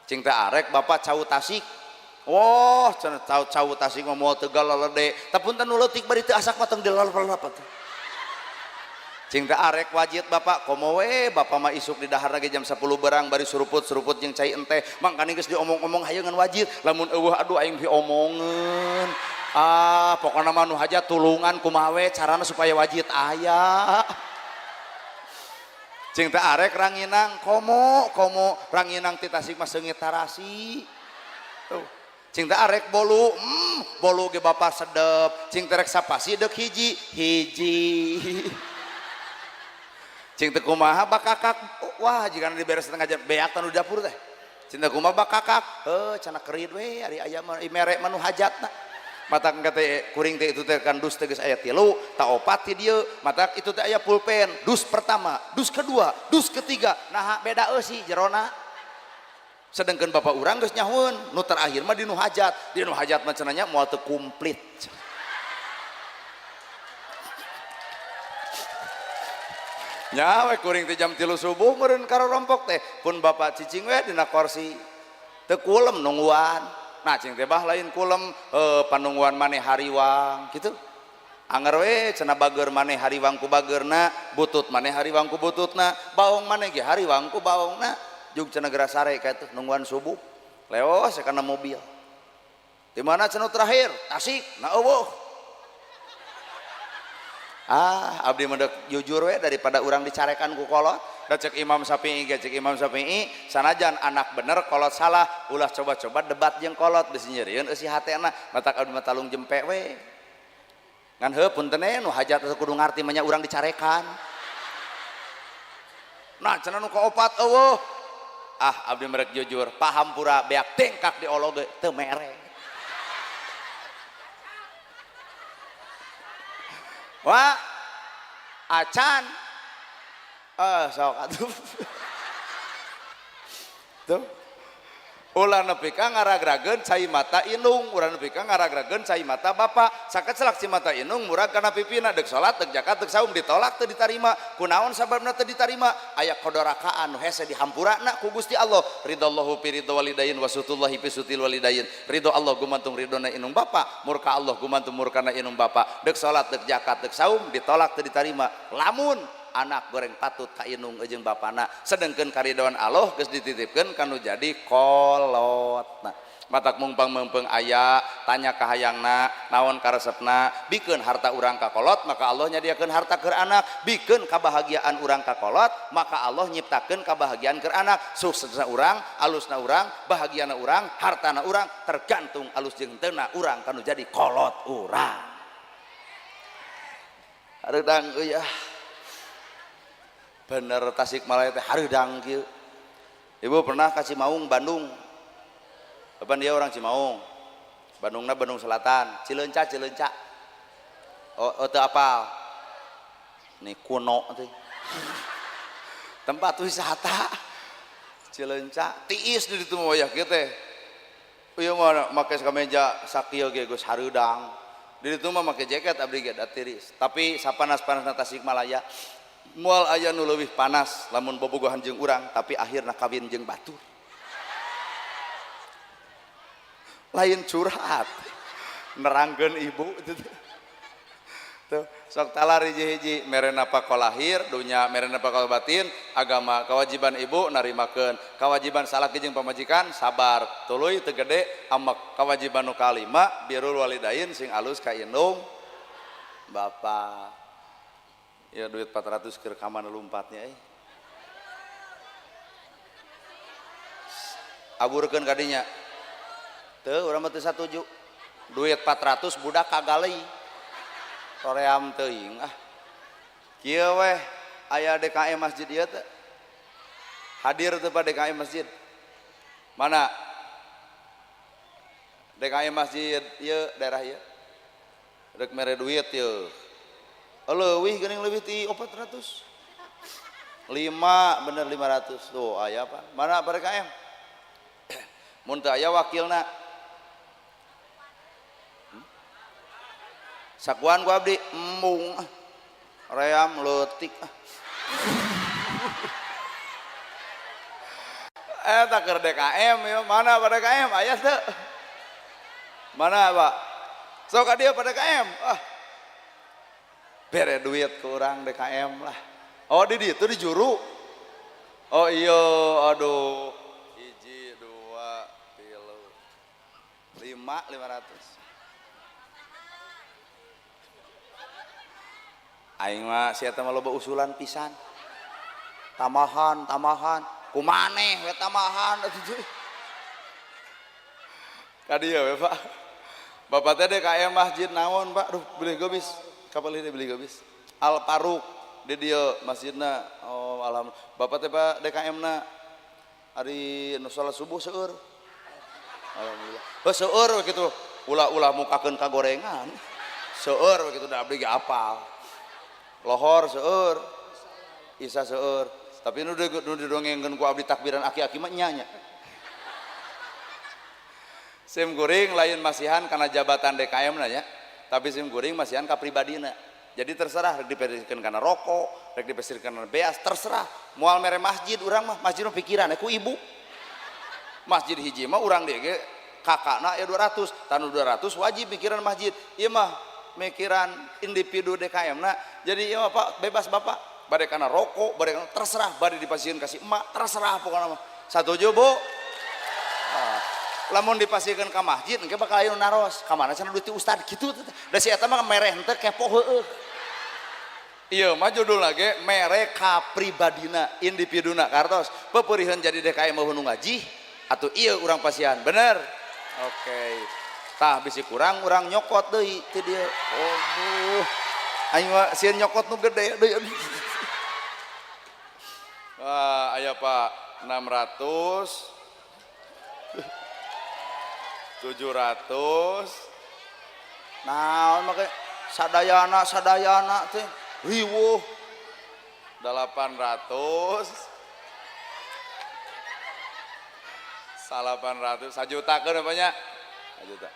Cing teh arek bapak cau Tasik. Oh cenah cau Tasik mah moal tegal lalede. Tah punten nu leutik bari teu asak mah tong dilalap-lalap atuh. Cing teh arek wajit bapak komo we bapak mah isuk di dahar lagi jam 10 berang bari suruput-suruput jeung cai enteh. Mangkani geus diomong-omong hayeungan wajit lamun eueuh aduh aing diomongeun. Ah pokona mah nu hajat tulungan kumaha we carana supaya wajit aya. Cing teh arek ranginang komo komo ranginang ti Tasik mah seungit tarasi. Tuh. Cing teh arek bolu, bolu ge bapak sedep. Cing teh rek sapasi deuk hiji, hiji. Cing teh kumaha bakakak, wah jika dibere setengah jam beak tanu dapur teh. Cing teh kumaha bakakak, heuh cenah kerid we ari aya mah mere mah nu hajatna. Mata kate kuring teh itu teh kan dus teh geus aya 3, ta 4 ti dieu, mata itu teh aya pulpen, dus pertama, dus kedua, dus ketiga, naha beda eusi jerona. Sedangkan bapak urang geus nyahueun, nu terakhir mah di nu hajat, di nu hajat mah cenah nya moal teu komplit. Nya we kuring teh jam 3 subuh meureun karorompok teh, pun bapak cicing we dina kursi. Teu kulem nungguan. Nah cing teh bah lain kulem panungguan maneh hariwang gitu. Anger we cenah bager maneh hariwang ku bagerna, butut maneh hariwang ku bututna, baong maneh ge hariwang ku baongna. Jug cenah geura sare ka teh nungguan subuh. Leos kana mobil. Di mana cenah terakhir? Tasik, na eueuh. Ah, abdi mah deuk jujur we daripada urang dicarekan ku kolot. Da cek Imam Syafi'i ge cek Imam Syafi'i sanajan anak bener kolot salah ulah coba-coba debat jeung kolot bisi nyerieun eusi hatena matak abdi mah talung jempe we. Ngan heuh punten nu hajat teh kudu ngarti mah nya urang dicarekan. Nah cenah nu kaopat eueuh. Ah abdi merek jujur pahampura beak tingkak diolog ge teu mere. Wah acan sok atuh. Tuh. Ulah nepi ka ngaragrageun cai mata indung, ulah nepi ka ngaragrageun cai mata bapak. Sakecelak cai mata indung murag kana pipina deuk salat, deuk zakat, deuk saum ditolak teu ditarima. Kunaon sababna teu ditarima? Aya kodorakaan nu hese dihampurana ku Gusti Allah. Ridallahu fi ridha walidain wa sutullahi fi sutil walidain. Ridho Allah gumantung ridona indung bapak, murka Allah gumantung murkana indung bapak. Deuk salat, deuk zakat, deuk saum ditolak teu ditarima. Lamun anak goreng patut ka indung jeung bapana, sedengkeun karidoan Allah geus dititipkeun kanu jadi kolot. Nah, matak mungpang meungpeung aya tanya ka hayangna naon karesepna, bikeun harta urang ka kolot maka Allah nyadiakeun harta keur anak, bikeun kabahagiaan urang ka kolot maka Allah nyiptakeun kabahagiaan keur anak. Suksesna urang, alusna urang, bahagiana urang, hartana urang tergantung alus jeung teuna urang kanu jadi kolot urang. Hareudang euy ah. Bener Tasikmalaya teh hareudang kieu. Ibu pernah ka Cimaung, Bandung? Bapak dia orang Cimaung. Bandungna Bandung Selatan, Cileunca, Cileunca. Oh, oh teu apal. Nih kuno teh. Tempat wisata Cileunca, tiis di ditu mah wayah kieu teh. Ieu mah make kameja sakieu ge geus hareudang. Di ditu mah make jaket abdi ge da tiris. Tapi sapanas-panasna Tasikmalaya moal aya nu leuwih panas lamun bobogohan jeung urang tapi akhirna kawin jeung batur. Lain curhat nerangkeun ibu itu tuh sok talar hiji-hiji mere napa lahir dunya mere napa batin agama kewajiban ibu narimakeun kewajiban salaki jeung pamajikan sabar tuluy teu gede amek kewajiban nu kalima birrul walidain sing alus ka indung bapa. Ya duit 400 keur ka mana lumpatnya euy. Aburkeun ka dinya. Teu urang mah teu satuju. Duit 400 budak kagalei. Soream teuing ah. Kieu weh aya DKM masjid ieu teh. Hadir teu Pak DKM masjid? Mana? DKM masjid ieu daerah ieu. Rek mere duit ieu. Leuwih geuning leuwih ti 400. 5 bener 500 tuh aya apa? Mana Pak DKM? Mun teu aya wakilna. Sakuan ku abdi embung ream leutik. Eta keur DKM ieu mana Pak DKM aya teu? Mana Pak? Sok ka dieu Pak DKM. Ah. Bere duit ke urang DKM lah. Oh di dieu di juru. Oh iya aduh. 1 2 3 5 500. Aing mah si eta mah loba usulan pisan. Tambahan, tambahan. Kumaneh we tambahan atuh. Ka dieu we Pak. Bapak teh DKM masjid naon Pak? Duh beli geubis. Kapal ini beli geubis. Al Faruq di dieu masjidna. Oh alhamdulillah. Bapak teh Pak DKM na ari nu salat subuh seueur. Alhamdulillah. Heuh seueur we kitu. Ulah-ulah mukakeun ka gorengan. Seueur we kitu da abdi ge apal. Lohor seueur, Isa seueur, tapi nu didongengkeun ku abdi takbiran aki-aki mah nya nya. Sim kuring lain masihan kana jabatan DKM na nya, tapi sim kuring masihan ka pribadina. Jadi terserah rek dipesirkeun kana rokok, rek dipesirkeun kana beas, terserah. Moal mere masjid urang mah, masjid mah pikiran ku ibu. Masjid hiji mah urang deui ge kakakna aya 200, tanu 200 wajib mikiran masjid. Ieu mah mikiran individu DKM na. Jadi ieu mah Pak bebas Bapak, bade kana rokok, bade kana terserah, bade dipasieun ka si emak, terserah pokona mah. Satuju Bu? Nah, lamun dipasieun ka masjid engke bakal aya nu naros, ka mana cenah duit ti ustad kitu teh. Da si eta mah mere henteu kepo heueuh. Ieu mah judulna ge mere ka pribadina, individuna kartos. Pepeuriheun jadi DKM mah nu ngaji atuh ieu urang pasihan, bener? Oke. Tah bisi kurang urang nyokot deui ti dieu. Aduh. Aing mah sieun nyokot nu gede deui. Wah, aya Pak 600 700. Naon make sadayana sadayana teh riweuh 800 800 sajuta keun apa nya? Sajuta.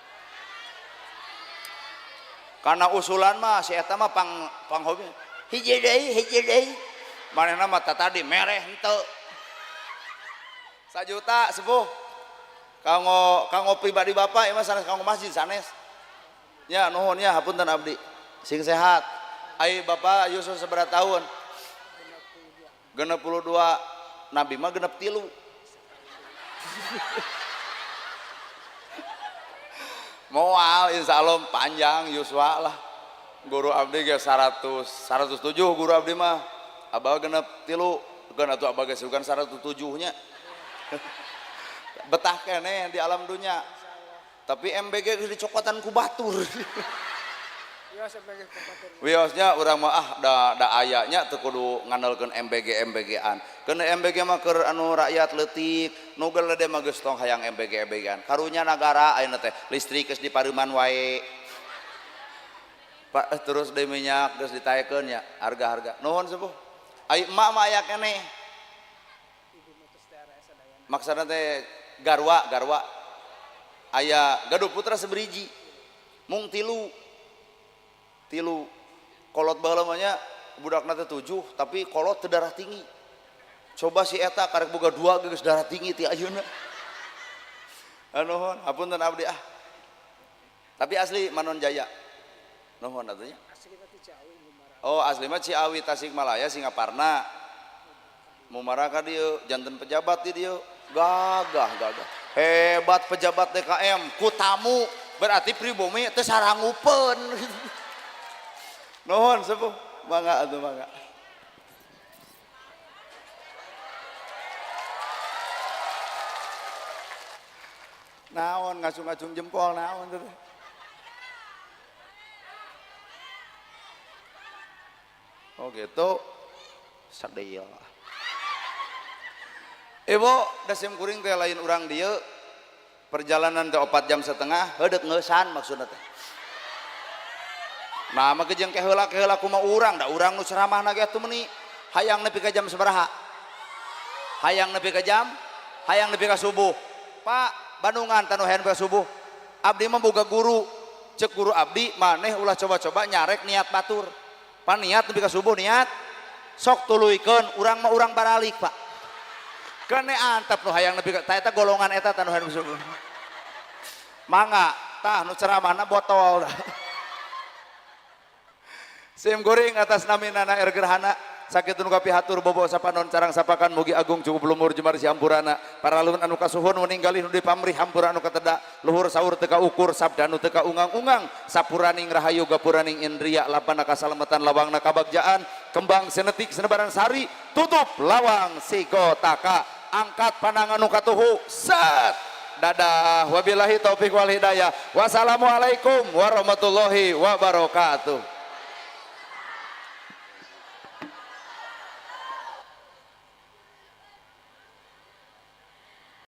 Karena usulan mah si eta mah pang hobi. Hiji deui, hiji deui. Manehna mah tadi mereh henteu. Sajuta sepuh. Kanggo pribadi bapak ieu mah sanes kanggo masjid sanes. Nya nuhun nya hapunten abdi. Sing sehat. Ai bapak Yusuf sabaraha tahun? 62. Nabi mah 63. Moal insyaallah panjang yuswa lah. Guru abdi ge 100, 107 guru abdi mah. Abah 63, geun atuh abah ge sugan 107 nya. Betah keneh di alam dunia. Tapi MBG geus dicokotan ku batur. Wiosnya urang mah ah da aya nya teu kudu ngandalkeun MBG MBG-an. Keun MBG mah keur anu rakyat leutik, nu gede mah geus tong hayang MBG MBG-an. Karunya nagara ayeuna teh listrik geus dipareuman wae. Pak terus deui minyak geus ditaekeun nya harga-harga. Nuhun sepuh. Ai emak mah aya keneh. Maksudna teh garwa, garwa. Aya gaduh putra seberiji. Mung tilu. Tilu kolot baheula mah nya budakna teh 7 tapi kolot teu darah tinggi. Coba si eta karek boga 2 geus darah tinggi ti ayeuna. Nuhun, hapunten abdi ah. Tapi asli Manon Jaya. Nuhun atuh nya. Oh, asli mah Ciawi Tasikmalaya Singaparna. Mumara ka dieu janten pejabat di dieu. Gagah, gagah. Hebat pejabat DKM ku tamu berarti pribumi teh sarangupeun. Nuhun sepuh, mangga atuh mangga. Naon ngacung-ngacung jempol naon teh. Oh gitu, sedih. Ibu, da sim kuring teh lain urang dieu, perjalanan teh 4,5 jam, heudek ngeusan maksudna teh. Nah, mah jeung keheula keheula kumaha urang, da urang nu ceramahna ge atuh meuni hayang nepi ka jam sabaraha? Hayang nepi ka jam? Hayang nepi ka subuh. Pak, Bandungan tanu hayang nepi ka subuh. Abdi mah boga guru, cek guru abdi maneh ulah coba-coba nyarek niat batur. Pan niat nepi ka subuh niat sok tuluykeun, urang mah urang baralik, Pak. Kene antep nu hayang nepi ka ta eta golongan eta tanu hayang subuh. Mangga tah nu ceramahna botol. Sim kuring atas nami Nana R Gerhana sakitu nu kapihatur, bobo sapanon carang sapakan, mugi agung cukup lumur jemar si hampurana para luhur anu kasuhun, meninggalin nu dipamrih hampura anu kateda luhur, saur teu kaukur, sabda nu teu kaungang-ungang, sapuraning rahayu, gapuraning indria, lapana kasalamatan, lawangna kabagjaan, kembang senetik senebaran sari, tutup lawang sigotaka, angkat pandangan nu katuhu set. Dadah, wabillahi taufik wal hidayah, wassalamualaikum warahmatullahi wabarakatuh.